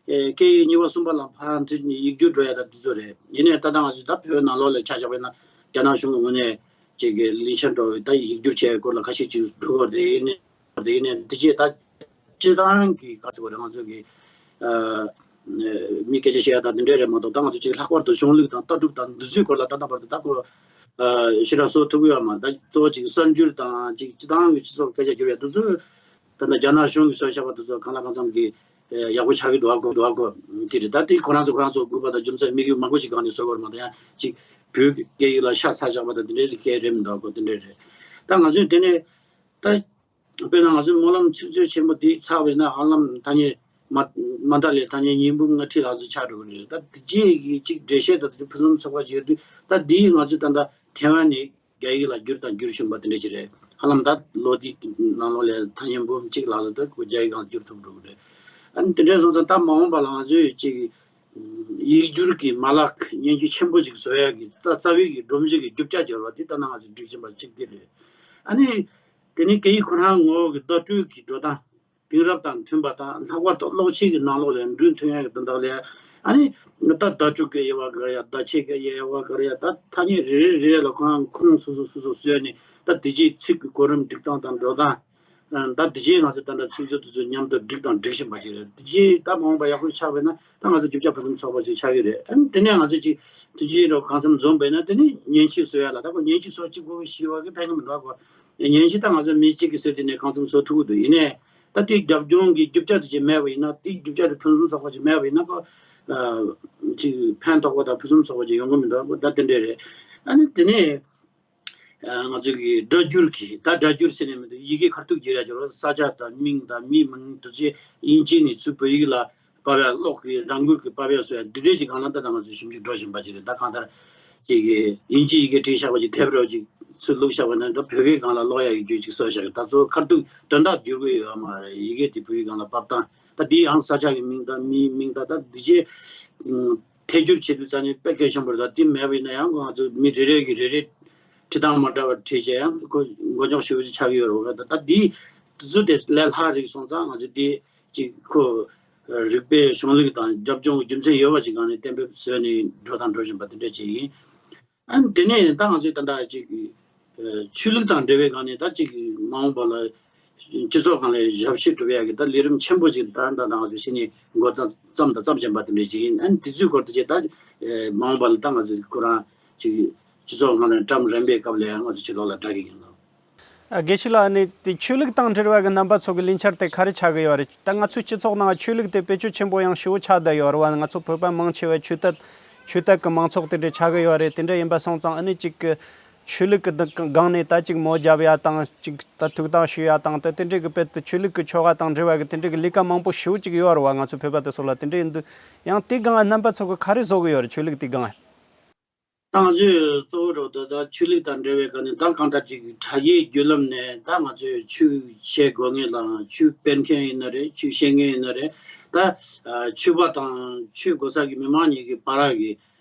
ཨེ་སྐད་ཡིག་གཉིས་པ་གསུམ་པ་ལ་ཕར་མཐུད་ནས་ཡིག་སྒྱུར་འགྲོ་ཡ་ད་དེ་ཚོ་རེད། ཡིན་ནའི་ད་ལྟ་ང་ཚོས་ད་བོད་ནང་ལོགས་ལ་ཆ་བཞག་པ་ཡིན་ན་རྒྱ་ནག་གཞུང་གི་ངོས་ནས་ཅིག་གི་ལས་འཆར་འགྲོ་བའི་ད་ཡིག་སྒྱུར་བྱས་སྐོར་ལ་ཁ་ཤས་ཅིག་འགྲོ་གི་རེད། ཡིན་ནའི་དེ་ནས་འདི་རྗེས་ད་སྤྱི་བཏང་གི་ག་ཚོད་རེད། ང་ཚོ་གི་ཨ་མི་སྐད་ཆ་བཤད་ཡ་དང་འདི་འདྲས་རེད་མ་གཏོགས། ད་ང་ཚོ་ཅིག་ལྷག་པར་དུ་གཞུང་ལུགས་དང་ལྟ་གྲུབ་དང་འདི་ཚོའི་སྐོར་ལ་ད་ལྟ་བར་དུ་ད་ཁོ་ཨ་ཞེ་དྲག་བཟོ་ཐུབ་ཀྱི་ཡོད་མ་རེད། ད་གཙོ་བོ་ཅིག་གསར་འགྱུར་དང་ཅིག་སྤྱི་བཏང་གི་སྤྱི་ཚོགས་སྐད་ཆ་བསྒྱུར་ཡ་འདི་ཚོ་ད་ལྟ་རྒྱ་ནག་གཞུང་གིས་བཟོས་བཞག་པ་འདི་ཚོ་གང་ལ་གང་འཚམ་གྱི་ཨ་ཡག་པོ་ཆགས་ཀྱི་འདུག་གོ་འདུག་གོ་དེ་རེད། ད་དེ་ཁོ་རང་ཚོ་ཁོ་རང་ཚོ་དགོས་པ་དང་རྒྱུ་མཚན་དམིགས་ཡུལ་མང་པོ་ཞིག་སྒང་ནས་བཟོ་དགོས་རེད་མ་གཏོགས། ཡང་ཅིག་བོད་ཀྱི་སྐད་ཡིག་ལ་ཤ་ཚ་བཞག་པ་དང་དེ་འདྲའི་སྐད་རེད་མི་འདུག་གོ་དེ་འདྲ་རེད། ད་ང་ཚོས་དེ་ནས་ད་དཔེར་ན་ང་ཚོའི་སྨོན་ལམ་ཚིག་མཛོད་ཆེན་པོ་དེ་ཚར་བས་ན་ཧ་ལམ་ཐ་སྙད་མ་མ་མཐའ་ལས་ཐ་སྙད་ཉིས་འབུམ་ལྔ་ཁྲི་ལྷག་ཙམ་ཆགས་འགྲོ་གི་རེད། ད་དེ་རྗེས་ཀྱི་ཅིག་འགྲེལ་བཤད་དང་དེ་ཕུན་སུམ་ཚོགས་པ་བྱེད་དུས་ད་འདིའི་ང་ཚོས་ད་ལྟ་ཐེ་ཝན་ནས་རྒྱ་ཡིག་ལ་བསྒྱུར་དང་བསྒྱུར་བཞིན་པ་དེ་འདྲ་ཞིག་རེད། ཧ་ལམ་ད་ལོ་དེའི་ནང་ལོགས་ལ་ཐ་སྙད་འབུམ་གཅིག་ལྷག་ཙམ་ད་ཁོ་རྒྱ་ཡིག་སྒང་བསྒྱུར་ཐུབ་འགྲོ་གི་རེད། ཨ་ནི་དེ་འདྲ་སོང་ཙང་ད་མ་འོངས་པ་ལ་ང་ཚོས་ཅིག་ཡིག་སྒྱུར་གྱི་མ་ལག་སྙན་ཞུ་ཆེན་པོ་ཞིག་བཟོ་ཡག་གི་ད་རྩ་བའི་གི་སྒྲོམ་གཞི་གི་རྒྱུ་ཆ་སྦྱོར་བ་དེ་ད་ནང་ང་ཚོས་སྒྲིག་བཞིན་པ་གཅིག་དེ་རེད། ཨ་ནི་དེ་ནི་སྐད་ཡིག་ཁོ་རང་ངོ་བོ་གི་བརྡ་སྤྲོད་ཀྱི་འགྲོ་སྟངས་དེང་རབས་དང་མཐུན་པ་དང་ལྷག་པར་དུ་གློག་ཆས་ཀྱི་ནང་ལོགས་ལ་འགྲུལ་ཐོན་ཡག་གི་དོན་དག་ལ་ཨ་ནི་ད་བརྡ་སྤྲོད་སྐད་ཡོད་པ་ག་རེ་ཡ། བརྡ་ཆད་སྐད་ཡོད་པ་ག་རེ་ཡ། ད་ཐ་སྙད་རེ་རེ་རེ་རེ་ལ་ཁོ་རང་ཁུངས་སོ་སོ་སོ་སོ་བཟོས་ནས་ད་དེ་རྗེས་ཚིག་གི་གོ་རིམ་སྒྲིག་སྟངས་དང་འགྲོ་སྟངས། ཨ། ད་དེ་རྗེས་ང་ཚོ་ད་ལྟ་ཚིག་མཛོད་དེ་ཚོ་མཉམ་དུ་སྒྲིག་དང་སྒྲིག་བཞིན་པ་ཞིག་རེད། དེ་རྗེས་ད་མ་འོངས་པ་ཡག་པོ་ཆགས་པས་ན་ད་ང་ཚོ་རྒྱུ་ཆ་ཕུན་སུམ་ཚོགས་པ་ཞིག་ཆགས་ཀྱི་རེད། ཨ་ནི་དེ་ནས་ང་ཚོ་ཅིག་དེ་རྗེས་རོ་གང་འཚམ་འཛོམས་པས་ན་དེ་ནི་མཉེན་ཆས་བཟོ་ཡ་ལ་ད་ཁོ་མཉེན་ཆས་བཟོ་གཅིག་པོ་ཞིག་བ་གི་ཕན་གི་མི་འདུག་གོ། མཉེན་ཆས་ད་ང་ཚོ་མི་གཅིག་གིས་བཟོས་དེ་ནས་གང་འཚམ་བཟོ་ཐུབ་ཀྱི་འདུག་ཡིན་ནའི་ད་དེ་རྒྱབ་ལྗོངས་ཀྱི་རྒྱུ་ཆ་དེ་ཅིག་མེད་པ་ཡིན་ན། དེ་རྒྱུ་ཆ་དེ་ཕུན་སུམ་ཚོགས་པ་ཅིག་མེད་པ་ཡིན་ན་ཁོ་ཅིག་ཕན་ཐོགས་པ་དང་ཕུན་སུམ་ཚོགས་པ་ཅིག་ཡོང་གི་མི་འདུག་གོ། ད་དེ་འདྲས་རེད། ཨ་ནི་དེ་ནས། ང་ཚོ་གི་སྒྲ་སྒྱུར་གྱི་ད་སྒྲ་སྒྱུར་ཟེར་ནས་མི་འདུག་ཡི་གེ་ཁ་ཐུག་བསྒྱུར་ཡ་སྦྱོར་བ། ས་ཆ་དང་མིང་དང་མིའི་མིང་དེ་ཚོ་དབྱིན་ཇི་ནས་ཚུར་བོད་ཡིག་ལ་ཕབ་ཡ། གློག་གི་རང་འགུལ་གྱི་ཕབ་ཡ་བཟོ་ཡ་འདི་འདྲས་ཅིག་སྒང་ལ་ད་ད་ང་ཚོས་ཞིབ་འཇུག་འགྲོ་བཞིན་པ་ཅིག་རེད། ད་གང་ལྟར་ཅིག་གི་དབྱིན་ཇི་ཡི་གེ་བྲིས་བཞག་པ་ཅིག་དེབ་རོ་ཅིག་ཚུར་བླུགས་བཞག་པ་ན་ད་བོད་སྐད་སྒང་ལ་ཀློག་ཡ་ཡི་གེ་ཅིག་བཟོས་བཞག་གི། ད་ཚོ་ཁ་ཐུག་དོན་དག་བསྒྱུར་གི་ཡོད་མ་རེད། ཡི་གེ་དེ་བོད་ཡིག་སྒང་ལ་ཕབ་སྟངས་ད་དེ་ཡང་ས་ཆ་གི་མིང་དང་མིའི་མིང་དང་ད་འདི་རྗེས། ཐད་སྒྱུར་བྱེད་དུས་ཙམ་ནས་དཔེ་གལ་ཆེན་པོ་རེད། ད་དེ་མེད་པ་ཡིན་ན་ཡང་ང་ཚོ་མི་རེ་རེ་གིས་རེ་རེ་བྲིས་སྟངས་མ་འདྲ་བ་བྲིས་བྱས་ཡང་ཁོ་མགོ་འཇོག་ཞེ་པོ་ཅིག་ཆགས་ཀྱི་ཡོད་རེད་བ། ད་ད་དེ་དེ་ཚོ་དེ་ལས་ལྷག་རིགས་སོང་ཙང་ང་ཚོ་དེ་ཅིག་ཁོ་རིག་པའི་གཞུང་ལུགས་དང་རྒྱབ་ལྗོངས་རྒྱུ་མཚན་ཡོད་པ་ཅིག་སྒང་ནས་གཏན་འབེབས་བཟོས་ནས་འགྲོ་དང་འགྲོ་བཞིན་པ་དེ་འདྲ་ཅིག་ཡིན། ཨ་ནི་དེ་ནས་ད་ང་ཚོས་ད་ལྟ་ཅིག་ཆོས་ལུགས་དང་འབྲེལ་བའི་སྒང་ནས་ད་ཅིག་མ་འོངས་པ་ལ་སྤྱི་ཚོགས་སྒང་ལ་ཞབས་ཕྱི་སྒྲུབ་ཡག་གི་ད་ལས་རིམ་ཆེན་པོ་ཞིག་ད་ད་ད་ང་ཚོས་ཕྱི་ནས་འགོ་བརྩམས་བརྩམས་དང་བརྩམ་བཞིན་པ་དེ་འདྲ་ཞིག་ཡིན། ཨ་ནི་དེ་ཚོའི་སྐོར་དུ་ཅིག་ད་མ་འོངས་པ་ལ་ད་ང་ཚོས་ཁོ་རང་ཅིག་སྤྱི་ཚོགས་སྒང་ལ་གྲམ་རིམ་པའི་སྐབས་ལ་ཡང་ང་ཚོ་ཕྱི་ལོགས་ལ་བསྒྲག་གི་ཡིན་ལ། ཨ། དགེ་བཤེས་ལགས། ཨ་ནི་དེ་ཆོས་ལུགས་དང་འབྲེལ་བ་གི་རྣམ་པ་ཚོ་གི་ལས་འཆར་དེ་ག་རེ་ཆགས་གི་ཡོད་རེད། ད་ང་ཚོའི་སྤྱི་ཚོགས་ནང་ཆོས་ལུགས་དེ་བེད་སྤྱོད་ཆེན་པོ་ཡང་ཞེ་པོ་ཆགས་བསྡད་ཡོད་རེད་བ། ང་ཚོ་བོད་པ་མང་ཆེ་བས་ཆོས་དད་ཆོས་དད་ཀྱི་མང་ཚོགས་དེ་འདྲ་ཆགས་གི་ཡོད་རེད། དེ་འདྲ་ཡིན་པ་སོང་ཙང་ཨ་ནི་གཅིག་གི་ཆོས་ལུགས་ཀྱི་སྒང་ནས་ད་གཅིག་མོ་རྒྱབ་ཡ་དང་གཅིག་ད་ཐུགས་དམ་ཞུ་ཡ་དང་ད་དེ་འདྲ་གི་དཔེ་དེ་ཆོས་ལུགས་ཀྱི་ཆོ་ག་དང་འབྲེལ་བ་གི་དེ་འདྲ་གི་ལས་ཀ་མང་པོ་ཞེ་པོ་ཅིག་ཡོད་རེད་བ། ང་ཚོ་བོད་པ་དེ་ཚོ་ལ་དེ་འདྲ་ཡིན་དུས་ཡང་དེ་སྒང་རྣམ་པ་ཚོ་གི་ག་རེ་བཟོ་གི་ཡོད་རེད། ཆོས་ལུགས་དེ་སྒང་། ད་ང་ཚོས་གཙོ་བོ་རོགས་ད་ད་ཆོས་ལུགས་དང་འབྲེལ་བའི་སྒང་ནས་ད་གང་ལྟར་ཅིག་དྲ་རྒྱའི་བརྒྱུད་ལམ་ནས་ད་ང་ཚོས་ཆོས་བཤད་དགོས་ངེས་དང་ཆོས་སྤེལ་མཁན་ཡིན་ན་རེད། ཆོས་བཤད་མཁན་ཡིན་ན་རེད། ད་ཨ་ཆོས་པ་དང་ཆོས་གོ་ས་གི་མི་མང་གཉིས་ཀྱི་བར་གྱི་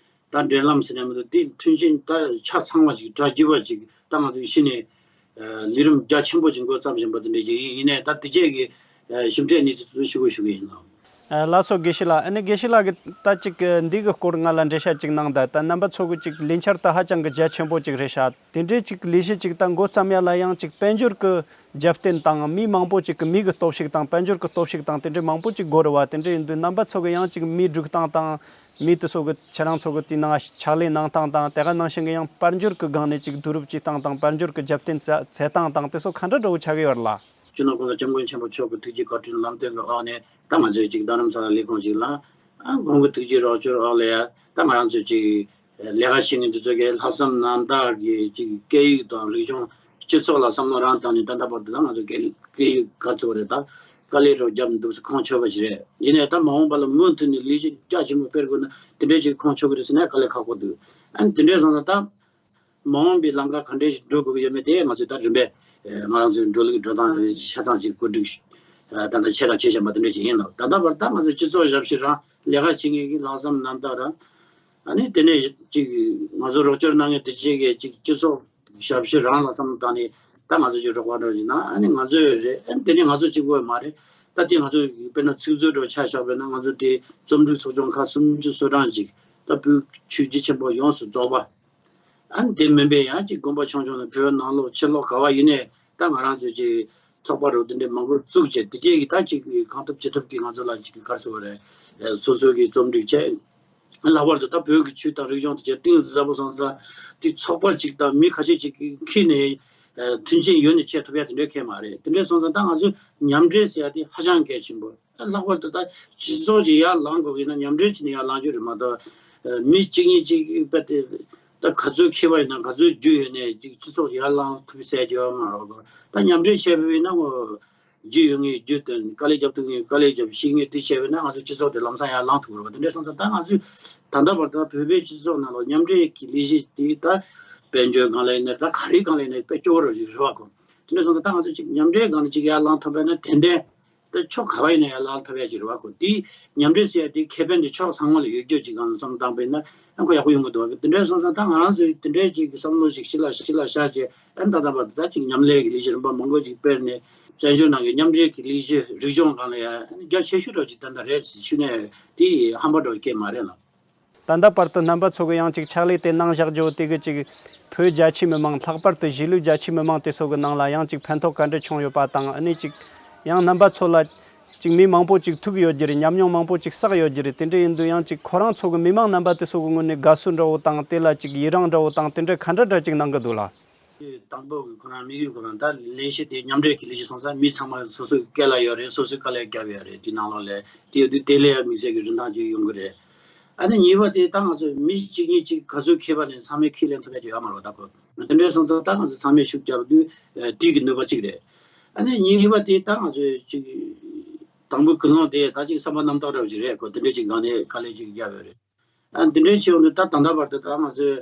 ད་འབྲེལ་ལམ་ཟེར་ན་མི་འདུག་དེ་མཐུན་རྐྱེན་ད་ཆ་ཚང་བ་ཞིག་གྲ་རྒྱས་པ་ཞིག་ད་ང་ཚོས་གཞི་ནས་ཨ་ལས་རིམ་རྒྱ་ཆེན་པོ་ཞིག་འགོ་བརྩམས་བཞིན་པ་དེ་འདྲ་ཞིག་ཡིན། ཡིན་ནའི་ད་དེ་རྗེས་ཀྱི་ཨ་ཞིབ་ཕྲའི་གནས་ཚུལ་དེ་ཚོ་ཞུ་དགོས་ཞུ་གི་ཡིན་ལགས། ཨ། ལགས་སོ། དགེ་བཤེས་ལགས། ཨ་ནི་དགེ་བཤེས་ལགས་ཀྱིས་ད་ཅིག་འདི་གི་སྐོར་ང་ལ་འགྲེལ་བཤད་ཅིག་གནང་དང་། ད་རྣམ་པ་ཚོ་གི་ཅིག་ལས་འཆར་ད་ཧ་ཅང་གི་རྒྱ་ཆེན་པོ་ཅིག་རེད་ཤག་དེ་འདྲའི་ཅིག་ལས་གཞི་ཅིག་ད་འགོ་བརྩམས་ཡ་ལ་ཡང་ཅིག་དཔལ་འབྱོར་གྱི་རྒྱབ་རྟེན་དང་། མི་མང་པོ་ཅིག་གི་མི་གི་སྟོབས་ཤུགས་དང་། དཔལ་འབྱོར་གྱི་སྟོབས་ཤུགས་དང་། དེ་འདྲའི་མང་པོ་ཅིག་དགོས་རེད་བ། དེ་འདྲ་ཡིན་དུས་རྣམ་པ་ཚོ་གི་ཡང་ཅིག་མི་སྒྲིག་སྟངས་དང་། མི་དེ་ཚོ་གི་ཁྱེད་རང་ཚོ་གི་དེའི་ནང་ཕྱག་ལས་གནང་སྟངས་དང་། དེ་ག་ནང་བཞིན་གི་ཡང་དཔལ་འབྱོར་གྱི་སྒང་ནས་ཅིག་བསྡུ་རུབ་བྱེད་སྟངས་དང་། དཔལ་འབྱོར་གྱི་རྒྱབ་རྟེན་འཚོལ་སྟངས་དང་། དེ་ཚོ་ག་འདྲ་འདྲ་བོ་ཆགས་ཀྱི་ཡོད་རེད་ལགས། སྤྱི་ནོར་༸གོང་ས་༸སྐྱབས་མགོན་ཆེན་པོ་མཆོག་གི་ཐུགས་རྗེ་བཀའ་དྲིན་ལམ་སྟོན་གྱི་འོག་ནས་ད་ང་ཚོས་ཅིག་རྡ་རམ་ས་ལ་ལས་ཁུངས་ཤིག་ལ། ཨ། ཁོང་གི་ཐུགས་རྗེ་རོགས་སྐྱོར་འོག་ལ་ཡ་ད་ང་རང་ཚོས་ཅིག་ལས་ཀ་བྱེད་མཁན་འདི་ཚོ་གིས་ལྷག་བསམ་རྣམ་དག་གིས་ཅིག་སྐད་ཡིག་དང་རིག་གཞུང་སྤྱི་ཚོགས་ལ་བསམ་བློ་རང་བཏང་ནས། ད་ལྟ་བར་དུ་ད་ང་ཚོ་སྐད་སྐད་ཡིག་ག་ཚོད་རེད། ད་དཀའ་ལས་རོགས་བརྒྱབ་འདུག་ཟེར་ཁོང་ཆོད་པ་ཞིག་རེད། ཡིན་ནའི་ད་མ་འོངས་པ་ལ་མུ་མཐུད་ནས་ལས་གཞི་རྒྱ་ཆེན་པོ་སྤེལ་དགོས་ན་དེ་འདྲའི་ཅིག་ཁོང་ཆོད་ཀྱི་རེད་ཟེར་ན་དཀའ་ལས་ཁག་པོ་འདུག་ཨ་ནི་དེ་འདྲའི་སོང་ཙང་ད། མ་འོངས་པའི་ལམ་ཁ་ག་འདྲས་ཤིག་འགྲོ་དགོས་ཀྱི་ཡོད་མེད་དེ་ང་ཚོས་ད་རིམ་པས་ང་རང་ཚོའི་འགྲོ་ལུགས་འགྲོ་སྟངས་ཆ་ཚང་ཅིག་བཀོད་སྒྲིག་ད་ལྟ་ཆེ་ར་ཆེ་བཞིན་པ་དེ་འདྲ་ཞིག་ཡིན་ལ། ད་ལྟ་བར་ད་ང་ཚོ་སྤྱི་ཚོགས་ཞབས་ཕྱི་རང་། ལས་ཀ་བྱེད་མཁན་གྱི་ལྷག་བསམ་རྣམ་དག་རང་། ཨ་ནི་དེ་ནས་ཅིག་ང་ཚོ་རོགས་སྐྱོར་གནང་མཁན་དེ་བྱེད་མཁན་ཅིག་སྤྱི་ཚོགས་ཞབས་ཕྱི་རང་ལ་བསམ་བློ་བཏང་ནས་ད་ང་ཚོ་ཅིག་རོགས་པ་འདྲ་ཞིག་གནང་། ཨ་ནི་ང་ཚོའི་རེད། ཨ་ནི་དེ་ནས་ང་ཚོ་གཅིག་པོ་མ་རེད། ད་དེ་ང་ཚོ་དཔེར་ན་ཚིག་མཛོད་འདྲ་ཆ་བཞག་པས་ན་ང་ཚོ་དེ་རྩོམ་སྒྲིག་ཚོགས་ཆུང་ཁག་སུམ་ཅུ་སོ་གྲངས་ཅིག་ད་བོད་ཆོས་བརྒྱུད་ཆེན་པོ་ཡོངས་སུ་རྫོགས་པ། ཨ་ནི་དེ་མིན་པའི་ཡང་ཅིག་དགོན་པ་ཆུང་ཆུང་ནས་བོད་ནང་ལོགས་ཕྱི་ལོགས་ག་བ་ཡིན་ནའི་ད་ང་རང་ཚོས་ཅིག་ཚོགས་པ་རུ་དེ་འདྲའི་མང་པོ་བཙུགས་བྱས། དེ་རྗེས་ཀྱི་ད་ཅིག་གང་ཐུབ་ཅི་ཐུབ་ཀྱིས་ང་ཚོ་ལ་ཅིག་ག་རེ་ཟེར་དགོས་རེད། སོ་སོ་གིས་རྩོམ་སྒྲིག་བྱས། ལྷག་པར་དུ་ད་བོད་ཀྱི་ཆོས་དང་རིག་གཞུང་དེ་ཚོ་གཏིང་ཟབ་པོ་སོང་ཙང་དེ་ཚོགས་པ་ཅིག་དང་མི་ཁ་ཤས་ཅིག་གིས་འཁྱེར་ནས་མཐུན་རྐྱེན་ཡོད་ནས་བྱེད་ཐུབ་ཡ་དེ་འདྲའི་གང་ཡང་མ་རེད། དེ་འདྲ་སོང་ཙང་ད་ང་ཚོས་མཉམ་འབྲེལ་ཟེར་ཡ་དེ་ཧ་ཅང་གལ་ཆེན་པོ། ལྷག་པར་དུ་ད་སྤྱི་ཚོགས་ཀྱི་ཡར་ལངས་དགོས་ཀྱི་ན་མཉམ་འབྲེལ་བྱས་ནས་ཡར་ལངས་རྒྱུ་རེད་མ་གཏོགས། མི་གཅིག་གཉིས་ཀྱིས་དཔེ་དེ་ད་ག་ཚོད་མཁས་པ་ཡིན་ན་ག་ཚོད་རྒྱུས་ཡོད་ནས་ཅིག་སྤྱི་ཚོགས་ཡར་ལངས་ཐུབ་ཟེར་རྒྱུ་ཡོད་མ་རེད། ད་མཉམ་འབྲེལ་བྱས་པ་ཡིན་ན་ངོ་རྒྱུས་ཡོད་ངེས་རྒྱུས་སྟོན། དཀའ་ལས་རྒྱབ་ཐུབ་ངེས་དཀའ་ལས་རྒྱབ། ཤེས་ངེས་དེ་བྱས་པ་ཡིན་ན་ང་ཚོ་སྤྱི་ཚོགས་དེ་ལམ་སང་ཡར་ལངས་ཐུབ་ཀྱི་རེད་པ། དེ་འདྲ་སོང་ཙང་ད་ང་ཚོས་ད་ལྟ་བར་དུ་བོད་པའི་སྤྱི་ཚོགས་ནང་ལ་མཉམ་འབྲེལ་གྱི་ལས་གཞི་དེ་ད་དཔལ་འབྱོར་སྒང་ལ་ཡིན་ན་ད་ག་རེའི་སྒང་ལ་ཡིན་ན་དཔེ་སྐྱོ་བོ་རེད་པ་ཁོ། དེ་འདྲ་སོང་ཙང་ད་ང་ཚོ་ཅིག་མཉམ་འབྲེལ་སྒང་ནས་ཅིག་ཡར་ལངས་ཐུབ་པ་ཡིན་ན་ཏན་ཏན་ད་ཕྱོགས་ག་བ་ཡིན་ན་ཡར་ལངས་ཐུབ་ཡ་ཅིག་རེད་བ། ཁོ་དེ་མཉམ་འབྲེལ་ཟེར་ཡ་དེ་ཁེ་ཕན་དེ་ཕྱོགས་ཚང་མ་ལ་ཡོད་རྒྱུ་ཅིག་སྒང་ནས་བསམ་བློ་བཏང་པ་ཡིན་ན་ཨ་ཁོ་ཡག་པོ་ཡོང་གི་འདུག་བ། དེ་འདྲ་སོང་ཙང་ད་ང་རང་ཚོས་དེ་འདྲའི་ཅིག་བསམ་བློ་ཞིག་གཞི་ལ་གཞི་ལ་བཞག་བྱས་ཨ་ནི་ད་ལྟ་བར་དུ་ད་ཅིག་མཉམ་ལས་ཀྱི་ལས་གཞི་རིམ་པ་མང་པོ་ཅིག་སྤེལ་ནས་བཙན་བྱོལ་ནང་གི་མཉམ་འབྲེལ་གྱི་ལས་གཞི་རིག་སྦྱོང་སྒང་ལ་ཡང་རྒྱ་ཆེ་ཤོས་འདྲ་ཅིག་ད་ལྟ་རེད་ཞུས་ནས་དེ་ཧམ་པ་འདྲ་སྐྱེ་མ་རེད་ལ། ད་ལྟ་བར་དུ་རྣམ་པ་ཚོ་གི་ཡང་ཅིག་ཕྱག་ལས་དེ་གནང་བཞག་རྒྱུ་དེ་གི་ཅིག་བོད་རྒྱ་ཆེའི་མི་མང་ལྷག་པར་དུ་གཞིས་ལུས་རྒྱ་ཆེའི་མི་མང་དེ་ཚོ་གི་ནང་ལ་ཡང་ཅིག་ཕན་ཐོགས་ག་འདྲ་བྱུང་ཡོད་པ་དང་ཨ་ནི་ཅིག་ཡང་རྣམ་པ་ཚོ་ལ་ཅིག་མི་མང་པོ་ཅིག་ཐུག་ཡོད་རྒྱུ་རེད། ཉམས་མྱོང་མང་པོ་ཅིག་བསགས་ཡོད་རྒྱུ་རེད། དེ་འདྲ་ཡིན་དུས་ཡང་ཅིག་ཁོ་རང་ཚོ་གི་མི་མང་རྣམ་པ་དེ་ཚོ་གི་ངོས་ནས་དགའ་བསུ་འདྲ་བོ་དང་དེ་ལ་ཅིག་ཡི་རངས་འདྲ་བོ་དང་དེ་འདྲ་ག་འདྲ་འདྲ་ཅིག་གནང་གི་འདུག་ལ། དང་པོ་གི་ཁོ་རང་དམིགས་ཡུལ་ཁོ་རང་ད་ལས་གཞི་དེ་མཉམ་འབྲེལ་གྱི་ལས་གཞི་སོང་ཙང་མི་ཚང་མ་སོ་སོའི་སྐད་ལ་ཡོད་རེད། སོ་སོའི་དཀའ་ལས་བརྒྱབ་ཡོད་རེད། དེ་ནང་ལོགས་ལ་དེ་ཡོད་དུས་དེ་ལས་ཡང་དམིགས་བསལ་གྱི་རིན་ཐང་ཅིག་ཡོང་གི་རེད། ཨ་ནི་གཉིས་པ་དེ་ད་ང་ཚོ་མི་གཅིག་གཉིས་གཅིག་ག་ཚོད་ཁེ་པ་ནས་ཚང་མས་ཁས་ལེན་ཐུབ་ཡ་ཅིག་ཡོད་མ་རེད་ད་ཁོ། དེ་འདྲའི་སོང་ཙང་ད་ང་ཚོ་ཚང་མས་ཤུགས་བརྒྱབ་དུས་དེ་གི་ནུས་པ་གཅིག་རེད། ཨ་ནི་གཉིས་པ་དེ་ད་ང་ཚོས་ཅིག་དང་པོ་ཀུན་སློང་དེ་ད་ཅིག་བསམ་པ་རྣམ་དག་འདྲ་བོ་ཅིག་རེད། ཁོ་དེ་འདྲའི་ཅིག་སྒང་ནས་དཀའ་ལས་ཅིག་བརྒྱབ་ཡོད་རེད། ཨ་འདི་འདྲའི་ཆེད་དུ་ད་ད་ལྟ་བར་དུ་ད་ང་ཚོས་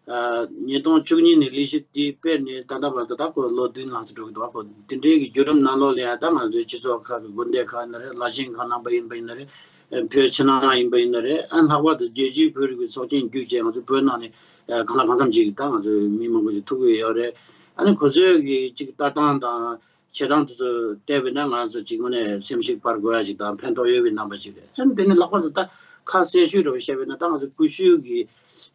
ཨ་ཉིས་སྟོང་བཅུ་གཉིས་ནས་ལས་གཞི་དེ་སྤེལ་ནས་ད་ལྟ་བར་དུ་ད་ཁོ་ལོ་བདུན་ལྷག་ཙམ་འགྲོ་གི་འདུག་ཁོ་འདི་འདྲའི་གི་བརྒྱུད་རིམ་ནང་ལོགས་ལ་ཡང་ད་ང་ཚོའི་སྤྱི་ཚོགས་ཁག་གི་དགོན་སྡེ་ཁག་ཡིན་ན་རེད། བླ་ཆེན་ཁག་རྣམ་པ་ཡིན་པ་ཡིན་ན་རེད། ཨ་བོད་ཕྱི་ནང་ཡིན་པ་ཡིན་ན་རེད། ཨ་ལྷག་པར་དུ་རྒྱལ་སྤྱིའི་བོད་རིག་པའི་ཚོགས་ཆེན་བརྒྱུད་བྱས་ང་ཚོ་བོད་ནང་ནས་ཨ་གང་ལ་གང་འཚམ་ཅིག་ད་ང་ཚོའི་མི་མང་པོ་ཞིག་ཐུག་གི་ཡོད་རེད། ཨ་ནི་ཁོ་ཚོའི་གི་ཅིག་ལྟ་སྟངས་དང་། བྱེད་སྟངས་དེ་ཚོ་བལྟས་པས་ན་ང་ཚོ་གཅིག་དངོས་གནས་སེམས་ཤུགས་སྤར་དགོས་ཡ་ཞིག་དང་ཕན་ཐོགས་ཡོད་པའི་རྣམ་པ་ཞིག་རེད། ཨ་ནི་དེ་ནི་ལྷག་པར་དུ་ད་ཁ་གསལ་ཤོས་འདྲ་བོ་བཤད་པས་ན་ད་ང་ཚོ་ཀུ་ཤུ་གི་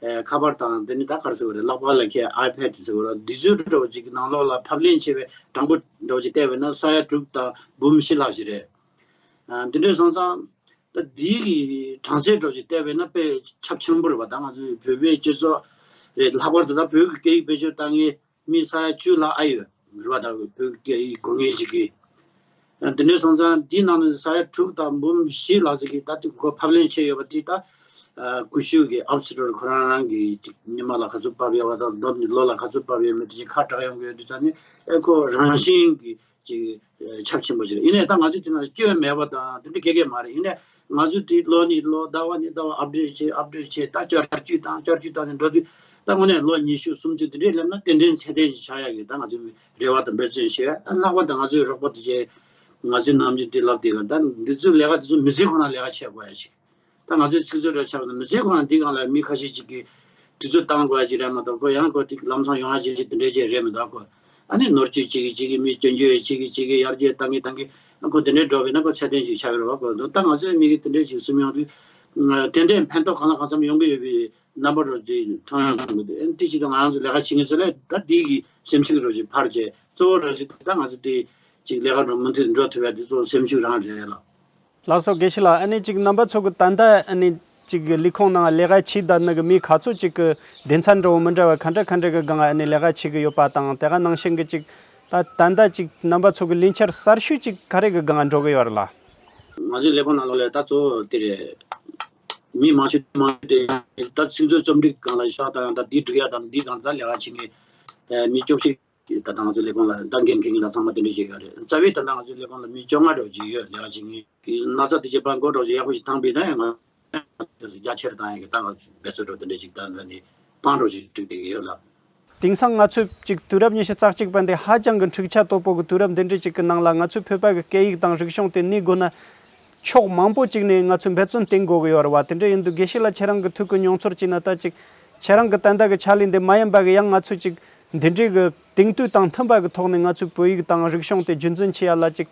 ཨ་ཁ་པར་དང་དེ་ནི་ད་ག་རེ་ཟེར་དགོས་རེད། ལག་པ་ལ་འཁྱེར་ཨའི་པེ་ཌི་ཟེར་དགོས་རེད། འདི་ཚོའི་འདྲ་བོ་ཅིག་གི་ནང་ལོགས་ལ་ཕབ་ལེན་བྱས་པའི་གྲངས་འབོར་འདྲ་བོ་ཅིག་བལྟས་པས་ན་ས་ཡ་དྲུག་དང་འབུམ་བཞི་ལྷག་ཞིག་རེད། ཨ་འདི་འདྲ་སོང་ཙང་ད་འདིའི་གི་གྲངས་ཚད་འདྲ་བོ་ཅིག་བལྟས་པས་ན་དཔེ་ཁྱབ་ཆེན་པོ་རེད་པ། ད་ང་ཚོའི་བོད་པའི་སྤྱི་ཚོགས་རེད། ལྷག་པར་དུ་ད་བོད་ཀྱི་སྐད་ཡིག་བེད་སྤྱོད་བཏང་མཁན་མི་ས་ཡ་བཅུ་ལྷག་ཨ་ཡོད་རེད་བ། ད་བོད་སྐད་ཡིག་གོ་མཁན་ཅིག་གིས། ཨ་འདི་འདྲ་སོང་ཙང་འདིའི་ནང་ནས་ས་ཡ་དྲུག་དང་འབུམ་བཞི་ལྷག་ཅིག་གིས་ད་ལྟ་ཁོ་ཕབ་ལེན་བྱས་ཡོད་པ་འདི་ད་ཨ་ཀུ་ཤུ་གི་ཨབ་སི་ཊོར་ཁོ་རང་རང་གི་ཅིག་ཉི་མ་ལ་ག་ཚོད་ཕབ་ཡོད་པ་དང་མདོར་ནི་ལོ་ལ་ག་ཚོད་ཕབ་ཡོད་མེད་དེ་ཅིག་ཁ་གྲག་ཡོང་གི་ཡོད་དུས་ཙང་ནི་ཨེ་ཁོ་རང་བཞིན་གྱི་ཅིག་ཁྱབ་ཆེན་པོ་ཞིག་རེད། ཡིན་ནའི་ད་ང་ཚོས་དེ་ནང་སྐྱོན་མེད་པ་དང་དེ་འདྲ་ག་གེ་མ་རེད། ཡིན་ནའི་ང་ཚོས་དེ་ལོ་ནས་ལོ་ཟླ་བ་ནས་ཟླ་བ་ཨབ་ཌེཊ་བྱས་ཨབ་ཌེཊ་བྱས་ད་བསྐྱར་བཅོས་བཏང་བསྐྱར་བཅོས་བཏང་ནས་འགྲོ་དུས་ད་དངོས་གནས་ལོ་ཉི་ཤུ་སུམ་ཅུ་དེ་འདྲའི་སླེབས་ན་ཏན་ཏན་ཚད་ལྡན་ཞིག་ཆགས་ཡག་གི་ད་ང་ཚོའི་རེ་བ་དང་འབད་བརྩོན་བྱས། ལྷག་པར་དུ་ང་ཚོའི་རོགས་པ་དེ་བྱས་ང་ཚོའི་ནམ་རྒྱུན་དེ་ལབ་བསྡད་ཡོད། ད་འདི་ཚོའི་ལས་ཀ་དེ་ཚོ་མི་ཚེ་ཁོ་ན་ལས་ཀ་བྱེད་དགོས་ཡ་ཞིག་ད་ང་ཚོའི་ཚིག་མཛོད་འདྲ་ཆགས་ན་མི་ཚེ་ཁོ་ན་འདི་སྒང་ལ་མི་ཁ་ཤས་ཅིག་གིས་དུས་ཚོད་བཏང་དགོས་ཡ་ཅིག་རེད་མ་གཏོགས་ཁོ་ཡང་ཁོ་དེ་ལམ་སང་ཡོང་ཡ་ཅིག་ཅིག་དེ་འདྲས་ཅིག་རེད་མི་འདུག་ཁོ། ཨ་ནི་ནོར་བཅོས་བྱེད་གི་བྱེད་གི་མི་སྐྱོན་བརྗོད་བྱེད་གི་བྱེད་གི་ཡར་རྒྱས་བཏང་གི་བཏང་གི་ཁོ་དེ་འདྲས་འགྲོ་བས་ན་ཁོ་ཚད་ལྡན་ཞིག་ཆགས་ཀྱི་རེད་བ། ཁོ་ད་ང་ཚོའི་མི་གི་དེ་འདྲས་ཞིག་གསུམ་ཡོང་དུས་ཏན་ཏན་ཕན་ཐོགས་གང་ལ་གང་འཚམ་ཡོང་གི་ཡོད་པའི་རྣམ་པ་རོ་ཅིག་མཐོང་ཡོང་གི་འདུག་ཨ་ནི་དེ་ཅིག་ད་ང་རང་ཚོ་ལས་ཀ་བྱེད་མཁན་ཚོ་ལས་ད་དེ་གི་སེམས་ཤུགས་རོ་ཅིག་འཕར་བྱས་གཙོ་བོ་རོ་ཅིག་ད་ང་ཚོ་དེ་ཅིག་ལས་ཀ་འགྲོ་མུ་མཐུད་འགྲོ་ཐུབ་ཡ་དེ་གཙོ་བོ་སེམས་ཤུགས་རང་རེད་ལ། ལགས་སོ་དགེ་བཤེས་ལགས། ཨ་ནི་ཅིག་རྣམ་པ་ཚོ་གི་ད་ལྟ་ཨ་ནི་ཅིག་ལས་ཁུངས་ནང་ལས་ཀ་བྱེད་བསྡད་ནི་གི་མི་ག་ཚོད་ཅིག་གི་སྡེ་ཚན་འདྲ་བོ་མི་འདྲ་བ་ག་འདྲ་ག་འདྲ་གི་སྒང་ཨ་ནི་ལས་ཀ་བྱེད་གི་ཡོད་པ་དང་དེ་ག་ནང་བཞིན་གི་ཅིག་ད་ད་ལྟ་ཅིག་རྣམ་པ་ཚོ་གི་ལས་འཆར་གསར་ཤོས་ཅིག་ག་རེ་གི་སྒང་འགྲོ་གི་ཡོད་རེད་ལགས། ང་ཚོའི་ལས་ཁུངས་ནང་ལོགས་ལ་ད་གཙོ་བོ་དེ་རེད། མི་མང་ཤོས་མང་ཤོས་དེ་ད་ཚིག་མཛོད་རྩོམ་སྒྲིག་སྒང་ལ་ཤོག་དང་ད་འདི་སྒྲིག་ཡ་དང་འདི་སྒང་ད་ལས་ཀ་བྱེད་མཁན་མི་བཅུ་བཞི་ད་ལྟ་ང་ཚོའི་ལས་ཁུངས་ལ་ད་འགན་འཁྱེར་མཁན་དང་ཚང་མ་དེ་འདྲ་ཞིག་ཡོད་རེད། རྩ་བའི་ད་ལྟ་ང་ཚོའི་ལས་ཁུངས་ལ་མི་བཅོ་ལྔ་འདྲ་བོ་ཅིག་ཡོད། ལས་ཀ་བྱེད་མཁན་གྱི་ན་ཚ་དེ་བྱེད་པ་འགོ་འདྲ་བོ་ཅིག་ཡག་པོ་ཞིག་བཏང་པས་ན་ཡང་ང་རྒྱ་ཆེར་བཏང་ཡག་གི་ད་ང་ཚོ་འབད་རྩོལ་འདྲ་བོ་དེ་འདྲ་ཞིག་ད་ལྟ་ནས་པང་འདྲ་བོ་ཞིག་བསྒྲིགས་བསྡད་ཀྱི་ཡོད་ལ། དེང་སང་ང་ཚོས་ཅིག་དུས་རབས་ཉི་ཤུ་རྩ་གཅིག་པ་འདི་ཧ་ཅང་གི་འཁྲུག་ཆ་དོད་པོ་གི་དུས་རབས་འདི་འདྲ་ཅིག་གི་ནང་ལ་ང་ཚོའི་བོད་པ་གི་སྐད་ཡིག་དང་རིག་གཞུང་དེ་གནས་དགོས་ན། ཕྱོགས་མང་པོ་ཅིག་ནས་ང་ཚོས་འབད་བརྩོན་བསྟེན་དགོས་ཀྱི་ཡོད་རེད་བ། དེ་འདྲ་ཡིན་དུས་དགེ་བཤེས་ལགས་ཁྱེད་རང་གི་ཐུགས་ཀྱི་མྱོང་ཚོར་བྱས་ན་ད་ཅིག་ཁྱེད་རང་གི་ད་ལྟ་གི་ཕྱག་ལས་འདི་མ་ཡིན་པ་གི་ཡང་ང་ཚོས་ཅིག་འདི་འདྲའི་གི་དེང་དུས་དང་མཐུན་པ་གི་ཐོག་ནས་ང་ཚོའི་བོད་ཡིག་དང་རིག་གཞུང་དེ་རྒྱུན་འཛིན་བྱེད་ཡ་ལ་ཅིག་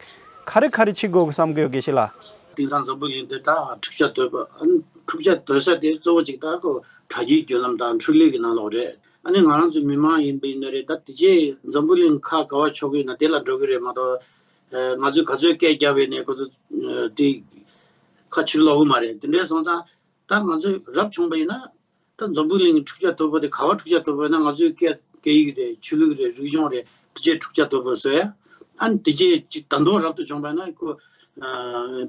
ག་རེ་ག་རེ་བྱེད་དགོས་གི་བསམ་གི་ཡོད་དགེ་བཤེས་ལགས། དེང་སང་འཛམ་བུ་གླིང་འདི་ད་འཁྲུག་ཆ་དོད་པ་ཨ་ནི་འཁྲུག་ཆ་དོད་ས་དེ་གཙོ་བོ་ཅིག་ད་ཁོ་དྲ་རྒྱའི་བརྒྱུད་ལམ་དང་འཕྲུལ་ལས་ཀྱི་ནང་ལོགས་རེད། ཨ་ནི་ང་རང་ཚོ་མི་མང་ཡིན་པ་ཡིན་ན་རེད། ད་དེ་རྗེས་འཛམ་བུ་གླིང་ཁ་ག་བ་ཕྱོགས་ཀྱི་ན་དེ་ལ་འགྲོ་གི་རེད་མ་གཏོགས། ཨ་ང་ཚོས་ག་ཚོད་སྐད་རྒྱབ་པའི་ནས་ཁོ་ཚོ་ཨ་དེ་ཁ་ཕྱིར་ལོག་གི་མ་རེད། དེ་འདྲའི་སོང་ཙང་ད་ང་ཚོས་རབ་བྱུང་པ་ཡིན་ན་ད་འཛམ་བུ་གླིང་གི་འཁྲུག་ཆ་དོད་པོ་དེ་ག་བ་འཁྲུག་ཆ་དོད་པོ་ཡིན་ན་ང་ཚོའི་སྐད་སྐད་ཡིག་རེད། ཆོས་ལུགས་རེད། རིག་གཞུང་རེད། དེ་རྗེས་འཁྲུག་ཆ་དོད་པོ་བཟོ་ཡ། ཨ་ནི་དེ་རྗེས་ཅིག་ད་དུང་རབ་ཏུ་བྱུང་པ་ཡིན་ན་ཁོ་ཨ་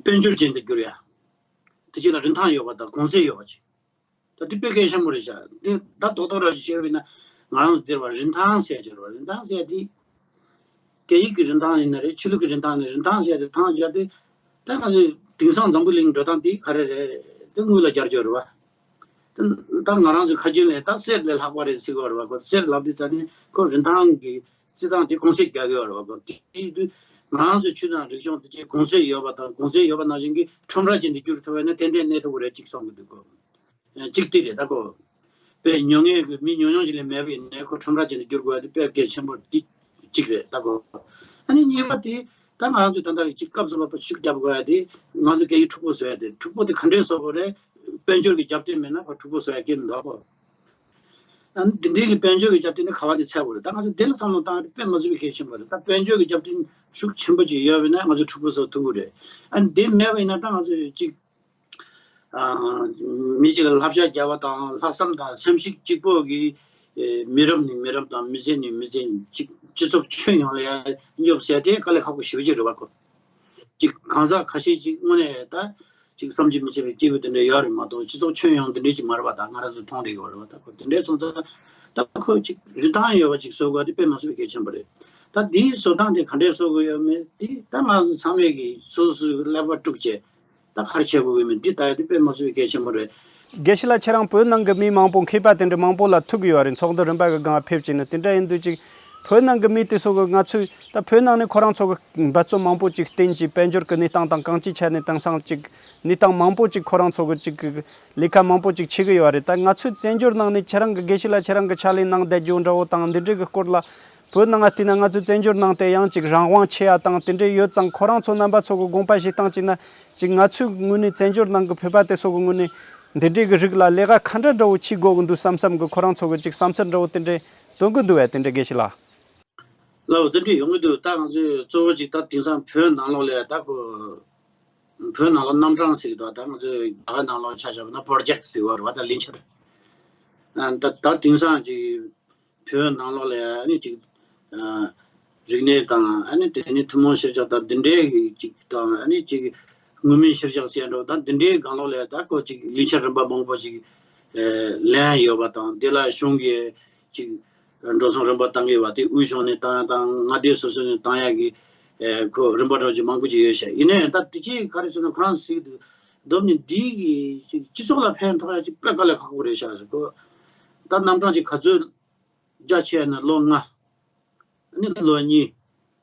དཔལ་འབྱོར་ཅན་དུ་འགྱུར་ཡ། དེ་རྗེས་ལ་རིན་ཐང་ཡོད་པ་དང་གོང་ཚད་ཡོད་པ་ཅིག་ད་དེ་དཔེ་གལ་ཆེན་པོ་རེད་ཤག་དེ་ད་རྡོག་རྡོག་ར་ཞིག་བཤད་པ་ཡིན་ན་ང་རང་ཚོ་འདིར་བ་རིན་ཐང་ཟེར་གྱི་རེད་བ། རིན་ཐང་ཟེར་དེ་སྐད་ཡིག་གི་རིན་ཐང་ཡིན་ན་རེད། ཆོས་ལུགས་ཀྱི་རིན་ཐང་ནི་རིན་ཐང་ཟེར་དེ་ཐང་སྦྱར་དུས་ད་ང་ཚོས་དེང་སང་འཛམ་བུ་གླིང་འགྲོ་སྟངས་དེ་ག་རེ་རེད་དེ་དངུལ་ལ་སྦྱར་གྱི་རེད་བ། དེ་ད་ང་རང་ཚོའི་ཁ་རྒྱུན་ལས་ད་གསེར་ལས་ལྷག་པ་རེད་ཟེར་གྱི་རེད་བ། ཁོ་གསེར་ལབ་དུས་ཙ་ནི་ཁོ་རིན་ཐང་གི་ རྩི་སྟངས་དེ་གོང་ཚད་རྒྱག་གི་ཡོད་རེད་བ། དེ་དུས་ང་རང་ཚོའི་ཆོས་དང་རིག་གཞུང་དེ་ཅིག་གོང་ཚད་ཡོད་པ་དང་གོང་ཚད་ཡོད་པ་ནང་བཞིན་གྱི་ཁྲོམ་ར་ཅན་དུ་འགྱུར་ཐུབ་པ་ཡིན་ན་ཏན་ཏན་གནས་ཐུབ་ཀྱི་རེད་ཅིག་བསམ་གྱི་འདུག་གོ། གཅིག་དེ་རེད་ད་གོ། དཔེ་ཉོ་མཁན་གྱི་མི་ཉུང་ཉུང་ཅིག་ལས་མེད་པ་ཡིན་ནའི་ཁོ་ཁྲོམ་ར་ཅན་དུ་འགྱུར་དགོས་ཡ་དེ་དཔེ་གལ་ཆེན་པོ་དེ་གཅིག་རེད་ད་གོ། ཨ་ནི་གཉིས་པ་དེ་ད་ང་རང་ཚོའི་ད་ལྟ་གི་ཅིག་སྐབས་སུ་བབས་པ་ཤུགས་རྒྱབ་དགོས་ཡ་དེ་ང་ཚོ་སྐད་ཡིག་འཁྲུག་པོ་བཟོ་ཡ་དེ། འཁྲུག་པོ་དེ་ག་འདྲས་བཟོ་དགོས་རེད། དཔལ་འབྱོར་གྱི་རྒྱབ་རྟེན་མེད་ན་ཁོ་འཁྲུག་པོ་བཟོ་ཡ་སྐད་མི་འདུག་གོ། ཨ་ནི་འདི་འདྲའི་གི་དཔལ་འབྱོར་གྱི་རྒྱབ་རྟེན་དེ་ག་བ་ནས་འཚོལ་དགོས་རེད། ད་ང་ཚོ་དེ་ལ་བསམ་བློ་བཏང་ཡ་དཔེ་མ་བཟོད་པའི་གལ་ཆེན་པོ་རེད། ད་དཔལ་འབྱོར་གྱི་རྒྱབ་རྟེན་ཤུགས་ཆེན་པོ་ཅིག་ཡོད་པ་ཡིན་ན་ང་ཚོ་འཁྲུག་པོ་བཟོ་ཐུབ་ཀྱི་རེད། ཨ་ནི་དེ་མེད་པ་ཡིན་ན་ད་ང་ཚོ་ཅིག་ཨ་མི་གཅིག་ལ་བསླབ་བྱ་རྒྱག་པ་དང་ལྷག་བསམ་དང་སེམས་ཤུགས་གཅིག་པོ་གིས་ཨེ་མི་རབས་ནས་མི་རབས་དང་མི་ཚེ་ནས་མི་ཚེ་ཅིག་སྤྱི་ཚོགས་ཁྱོན་ཡོངས་ལ་ཡ་སྙོབ་ཟེར་དེ་དཀའ་ལས་ཁག་པོ་ཞེ་པོ་ཅིག་རེད་བ་ཁོ། ཅིག་གང་ཟག་ཁ་ཤས་ཅིག་དངོས་གནས་ད་ཅིག་བསམ་གྱིས་མི་ཁྱབ་པའི་སྐྱེས་བུ་དེ་འདྲ་ཡོད་རེད་མ་གཏོགས་སྤྱི་ཚོགས་ཁྱོན་ཡོངས་དེ་འདྲ་ཅིག་མ་རེད་བ། ད་ང་རང་ཚོ་མཐོང་རེད་ཡོད་རེད་བ། ད་ཁོ་དེ་འདྲའི་སོང་ཙང་ད་ཁོ་ཅིག་རིན་ཐང་ཡོད་པ་ཅིག་བཟོ་དགོས་དེ་དཔེ་མ་སྲིད་པའི་གལ་ཆེན་པོ་རེད། ད་དེའི་བཟོ་སྟངས་དེ་ག་འདྲའི་བཟོ་དགོས་ཡོད་མེད་དེ་ད་ང་ཚོ་ཚང་མས་ཀྱིས་སོ་སོའི་ཀླད་པ་དཀྲུགས་བྱས་ད་ག་རེ་བྱེད་དགོས་ཀྱི་མིན་འདི་ལྟ་ཡ་དེ་དཔེ་མ་སྲིད་པའི་གལ་ཆེན་པོ་རེད། དགེ་བཤེས་ལགས་ཁྱེད་རང་བོད་ནང་གི་མི་མང་པོ་མཁས་པ་དེ་འདྲ་མང་པོ་ལ་ཐུག་ཡོད་རེད། ཚོགས་འདུ་རིམ་པ་གི་སྒང་ཕེབས་ཀྱིན་ནི་དེ་འདྲ་ཡིན་དུས་ཅིག་བོད་ནང་གི་མི་དེ་ཚོ་གི་ང་ཚོས་ད་བོད་ནང་ནས་ཁོ་རང་ཚོ་གི་འབད་བརྩོན་མང་པོ་ཅིག་བསྟེན་གྱིས་དཔལ་འབྱོར་གྱི་གནས་སྟངས་དང་གང་ཅིའི་ཆ་ནས་དེང་སང་ཅིག་གནས་སྟངས་མང་པོ་ཅིག་ཁོ་རང་ཚོ་གི་ཅིག་གི་ལས་ཀ་མང་པོ་ཅིག་བྱེད་གི་ཡོད་རེད། ད་ང་ཚོའི་བཙན་བྱོལ་ནང་ནས་ཁྱེད་རང་གི་དགེ་བཤེས་ལགས་ཁྱེད་རང་གི་ཕྱག་ལས་གནང་བསྡད་རྒྱུ་འདྲ་བོ་དང་འདི་འདྲའི་གི་སྐོར་ལ་བོད་ནང་ང་བལྟས་ན་ང་ཚོའི་བཙན་བྱོལ་ནང་དེ་ཡང་ཅིག་རང་དབང་ཆེ་ཡ་དང་དེ་འདྲའི་ཡོད་ཙང་ཁོ་རང་ཚོ་རྣམ་པ་ཚོ་གི་དགོངས་པ་བཞེས་སྟངས་ཅིག་ན་ཅིག་ང་ཚོའི་ངོས་ནས་བཙན་བྱོལ་ནང་གི་བོད་པ་དེ་ཚོ་གི་ངོས་ནས་འདི་འདྲའི་གི་རིགས་ལ་ལས་ཀ་ག་འདྲ་འདྲ་བོ་བྱེད་དགོས་གི་འདུག་བསམ་བསམ་གི་ཁོ་རང་ཚོ་གི་ཅིག་བསམ་ཚུལ་འདྲ་བོ་དེ་འདྲའི་འདོན་གི་འདུག་བས། དེ་འདྲའི་དགེ་བཤེས་ལགས། ལགས་འོ་དེ་འདྲ་ཡོང་གི་འདུག་ད་ང་ཚོས་གཙོ་བོ་ཅིག་ད་དེང་སང་བོད་ནང་ལོགས་ལ་ད་ཁོ་བོད་ནང་ལ་རྣམ་གྲངས་ཟེར་གི་འདུག་ད་ང་ཚོས་རྒྱ་གར་ནང་ལོགས་ཆ་བཞག་པ་ན་པོ་རོ་ཇེཀ་ཟེར་བ་རེད་བ། ད་ལས་འཆར་ཨ་ད་ད་དེང་སང་ཅིག་བོད་ནང་ལོགས་ལ་ཨ་ནི་ཅིག་ཨ་རིག་གནས་དང་ཨ་ནི་དེ་ནི་ཐུན་མོང་གཤེར་རྒྱག་དང་འདི་འདྲའི་གི་ཅིག་དང་ཨ་ནི་ཅིག་དངོས་མིན་གཤེར་རྒྱག་ཟེར་འགྲོ་ད་འདི་འདྲའི་སྒང་ལོགས་ལ་ད་ཁོ་ཅིག་ལས་འཆར་རིམ་པ་མང་པོ་ཅིག་ཨ་ལེན་ཡོད་པ་དང་དེ་ལ་གཞུང་གི་ཅིག་འགྲོ་སོང་རིམ་པ་བཏང་གི་ཡོད་པ་དེ་དབུས་གཞུང་ནས་བཏང་ཡ་དང་མངའ་སྡེ་སོ་སོ་ནས་བཏང་ཡ་གི་ཨ་ཁོ་རིམ་པ་འདྲ་ཅིག་མང་པོ་ཅིག་ཡོད་ཤག་ཡིན་ན་ཡང་ད་དེ་ཅིག་ག་རེ་ཟེར་ན་ཁོ་རང་ཟིག་ཏུ་བསྡོམས་ནས་འདི་གི་ཅིག་སྤྱི་ཚོགས་ལ་ཕན་ཐོགས་ཡ་ཅིག་དཔེ་དཀའ་ལས་ཁག་པོ་རེད་ཤག་ཟེར། ཁོ་ད་རྣམ་གྲངས་ཅིག་ག་ཚོད་རྒྱ་ཆེ་ན་ལོ་ལྔ། ཨ་ནི་ལོ་གཉིས།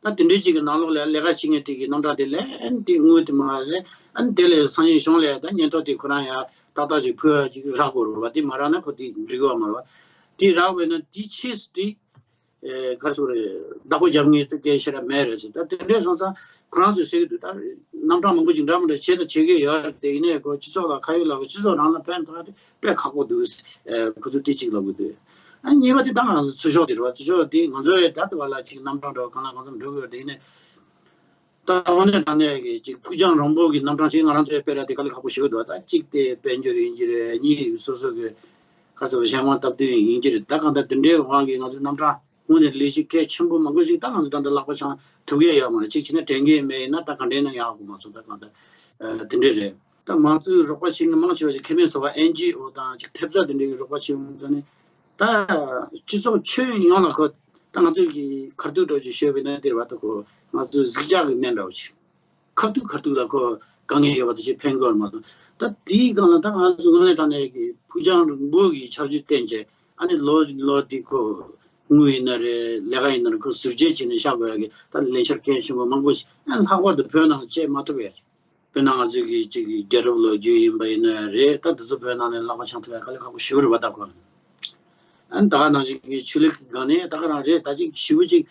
ད་དེ་འདྲའི་ཅིག་གི་ནང་ལོགས་ལ་ལས་ཀ་བྱེད་མཁན་དེ་གི་རྣམ་གྲངས་དེ་ལན་དེ་དངུལ་དེ་མ་ལས་ཨ་ནི་དེ་ལས་སང་ཉིན་གཞུང་ལ་ད་སྙན་ཐོ་དེ་ཁོ་རང་ཡ་ཏག་ཏག་ཅིག་ཕུལ་ཡ་ཅིག་རག་དགོས་རེད་བ། དེ་མ་རག་ན་ཁོ་དེ་འགྲིག་གི་བ་མ་རེད་བ། དེ་རག་པས་ན་དེ་ཕྱིས་སུ་དེ་ཨེ་ག་རེ་ཟེར་དགོས་རེད། བདག་པོ་རྒྱབ་མཁན་དེ་སྐད་ཆ་ར་མེད་རེད་ཟེར། ད་དེ་འདྲའི་སོང་ཙང་ཁོ་རང་ཚོས་ཟེར་གི་འདུག་ད་རྣམ་གྲངས་མང་པོ་ཅིག་འདྲ་མི་འདྲ་བྱེད་དང་བྱེད་ཀྱི་ཡོད་རེད། དེ་ཡིན་ནའི་ཁོ་སྤྱི་ཚོགས་ལ་ཁ་ཡོད་ལ་སྤྱི་ཚོགས་རང་ལ་ཕན་ཐོགས་དེ་དཔེ་ཁག་པོ་འདུག་ཨེ་ཁོ་ཚོས་དེ་གཅིག་ལབ་གི་འདུག་ཨ་གཉིས་པ་དེ་ད་ང་ཚོ་ཚུར་ཤོག་དེ་རེད་བ། ཚུར་ཤོག་དེ་ང་ཚོ་ཡི་ད་ལྟ་བ་ལ་ཅིག་རྣམ་གྲངས་འདྲ་བོ་གང་ལ་གང་འཚམ་འགྲོ་གི་ཡོད་རེད། དེ་ཡིན་ནའི་ད་དངོས་གནས་དྲང་གནས་ཀྱི་ཅིག་ཕུགས་རྒྱང་རིང་པོ་གི་རྣམ་གྲངས་ཅིག་ང་རང་ཚོའི་སྤེལ་ར་དེ་དཀའ་ལས་ཁག་པོ་ཞེ་པོ་འདུག་ད་གཅིག་དེ་དཔལ་འབྱོར་ཡིན་གྱི་རེད། གཉིས་སོ་སོ་གི་ག་ཚོད་གཞན་དབང་སྟབས་བསྟུན་ཡིན་གྱི་རེད། ད་གང་ལྟར་དེ་འདྲའི་དབང་གིས་ང་ཚོའི་རྣམ་གྲངས་དངོས་གནས་ལས་གཞི་གལ་ཆེན་པོ་མང་པོ་ཞིག་ད་ང་ཚོ་ད་ལྟ་ལག་པ་འཆང་ཐུབ་ཀྱི་ཡོད་མ་རེད། གཅིག་བྱས་ན་དྲན་གྱི་མེད། ཡིན་ན་ད་ག་འདྲའི་ནང་ཡག་གོ་མ་སོང་། ད་གང་ལྟར་ཨ་དེ་འདྲས་རེད། ད་མང་གཙོའི་རོགས་པ་བྱེད་མཁན་མང་ཆེ་བ་ཞིག་ཁེ་ཕན་བཟོ་བ་ཨེན་ཇི་ཨོ་དང་ཅིག་ཐེབས་རྩ་དེ་འདྲའི་རོགས་པ་བྱེད་ཡོང་ཙང་ནི་ད་སྤྱི་ཚོགས་ཁྱོན་ཡོངས་ལ་ཁོ་ད་ང་ཚོས་ཀྱི་ཁ་ཐུག་འདྲ་ཅིག་ཤོད་པ་ཡིན་ན་དེ་རེད་བ། ད་ཁོ་ང་ཚོའི་གཟིག་ལྕག་གི་སྨན་འདྲ་བོ་ཅིག་ཁ་ཐུག་ཁ་ཐུག་ལ་ཁོ་དཀའ་ངལ་ཡོད་པ་དེ་ཅིག་ཕན་གི་ཡོད་མ་གཏོགས། ད་དེའི་སྒང་ལ་ད་ང་ཚོ་དངོས་གནས་དྲང་གནས་ཀྱི་ཕུགས་རྒྱང་རིང་པོ་གི་འཆར་གཞི་བཏིང་བྱས་ཨ་ནི་ལོ་ལོ་དེ་ཁོ་དངུལ་ཡིན་ན་རེད། ལས་ཀ་ཡིན་ན་རེད། ཁོ་ཟུར་བརྗེ་བྱས་ནས་བཞག་དགོས་ཡ་གི་ད་ལས་འཆར་གལ་ཆེན་པོ་མང་པོ་ཞིག་ཨ་ལྷག་པར་དུ་བོད་ནང་བྱེད་མ་ཐུབ་པས། དཔེར་ན་ང་ཚོས་ཀྱི་ཅིག་གི་རྒྱལ་རབས་ལོ་རྒྱུས་ཡིན་པ་ཡིན་ན་རེད། ད་འདི་ཚོ་བོད་ནང་ནས་ལག་པ་འཆང་ཐུབ་ཡ་དཀའ་ལས་ཁག་པོ་ཞེ་པོ་རེད་པ། ད་ཁོ་ཨ་ནི་ད་ག་ནང་བཞིན་གྱི་ཆོས་ལུགས་ཀྱི་སྒང་ནས་ད་ག་རང་རེད། ད་ཅིག་ཞེ་པོ་ཅིག་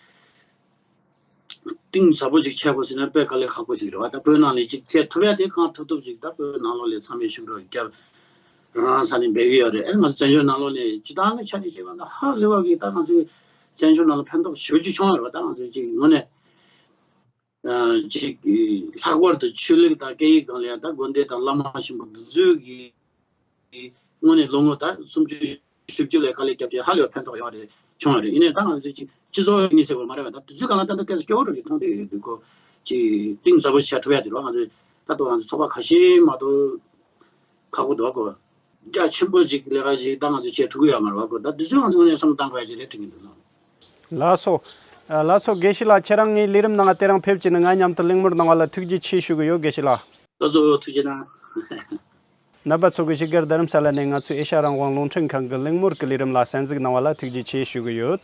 གཏིང་ཟབ་པོ་ཅིག་ཆགས་པ་ཟེར་ན་དཔེ་དཀའ་ལས་ཁག་པོ་ཞིག་རེད་བ། ད་བོད་ནང་ལ་ཅིག་བྱེད་ཐུབ་ཡ་དེ་གང་ཐུབ་ཐུབ་ཅིག་ད་བོད་ནང་ལོགས་ལ་ཚང་མས་ཤུགས་རོགས་རྒྱབ་རང་རང་ས་ནས་འབད་ཀྱི་ཡོད་རེད། ཨ་ང་ཚོ་བཙན་བྱོལ་ནང་ལོགས་ནས་སྤྱི་བཏང་གི་ཆ་ནས་བཤད་པ་ན་ཧ་ལས་པ་གི་ད་ང་ཚོའི་བཙན་བྱོལ་ནང་ལ་ཕན་ཐོགས་ཞེ་པོ་ཅིག་བྱུང་ཡོད་རེད་བ། ད་ང་ཚོས་ཅིག་དངོས་གནས། ཅིག་ལྷག་པར་དུ་ཆོས་ལུགས་དང་སྐད་ཡིག་སྒང་ལ་ཡང་ད་དགོན་སྡེ་དང་བླ་མ་ཆེན་པོ་འདི་ཚོས་ཀྱིས་དངོས་གནས་ལོ་ངོ་ད་སུམ་ཅུ་བཞི་བཅུ་ལ་དཀའ་ལས་བརྒྱབ་བྱས་ཧ་ལས་པ་ཕན་ཐོགས་ཡོད་རེད། བྱུང་བ་རེད། ཡིན་ནའི་ད་ང་ཚོས་ཅིག་སྤྱི་ཚོགས་གཉིས་ཟེར་བ་མ་རེད་བ། ད་དེ་ཚོའི་སྒང་ལ་ད་ལྟ་ཏོག་ཙམ་སྐྱོ་བོ་འདྲ་ཞིག་མཐོང་བསྡད་ཡོད་འདུག་གོ། ཅིག་གཏིང་ཟབ་པོ་བྱས་ཐུབ་ཡ་དེ་རེད་བ། ང་ཚོས་ད་ལྟ་ང་ཚོ་ཚོགས་པ་ཁ་ཤས་མ་གཏོགས་ཁག་པོ་འདུག་གོ། རྒྱ་ཆེན་པོ་ཅིག་ལས་ཀ་ཞིག་ད་ང་ཚོས་བྱེད་ཐུབ་ཀྱི་ཡོད་མ་རེད་བ་གོ། ད་དེ་ཚོའི་ང་ཚོ་ངོས་ནས་བསམ་བློ་གཏང་དགོས་ཡ་ཅིག་རེད་དྲན་གྱི་འདུག་ལགས། ལགས་སོ། ཨ་ལགས་སོ། དགེ་བཤེས་ལགས་ཁྱེད་རང་ངའི་ལས་རིམ་ནང་དེ་རིང་ཕེབས་བྱས་ནས་ང་མཉམ་དུ་གླེང་མོལ་གནང་བ་ལ་ཐུགས་རྗེ་ཆེ་ཞུ་གི་ཡོད། དགེ་བཤེས་ལགས། ལགས་སོ། ཐུགས་རྗེ་གནང་། རྣམ་པ་ཚོ་གིས་བཞུགས་སྒར་རྡ་རམ་ས་ལ་ནས་ང་ཚོའི་ཨེ་ཤ་རང་དབང་རླུང་འཕྲིན་ཁང་གི་གླེང་མོལ་གྱི་ལས་རིམ་ལ་གསན་གཟིགས་གནང་བ་ལ་ཐུགས་རྗེ་ཆེ་ཞུ་གི་ཡོད།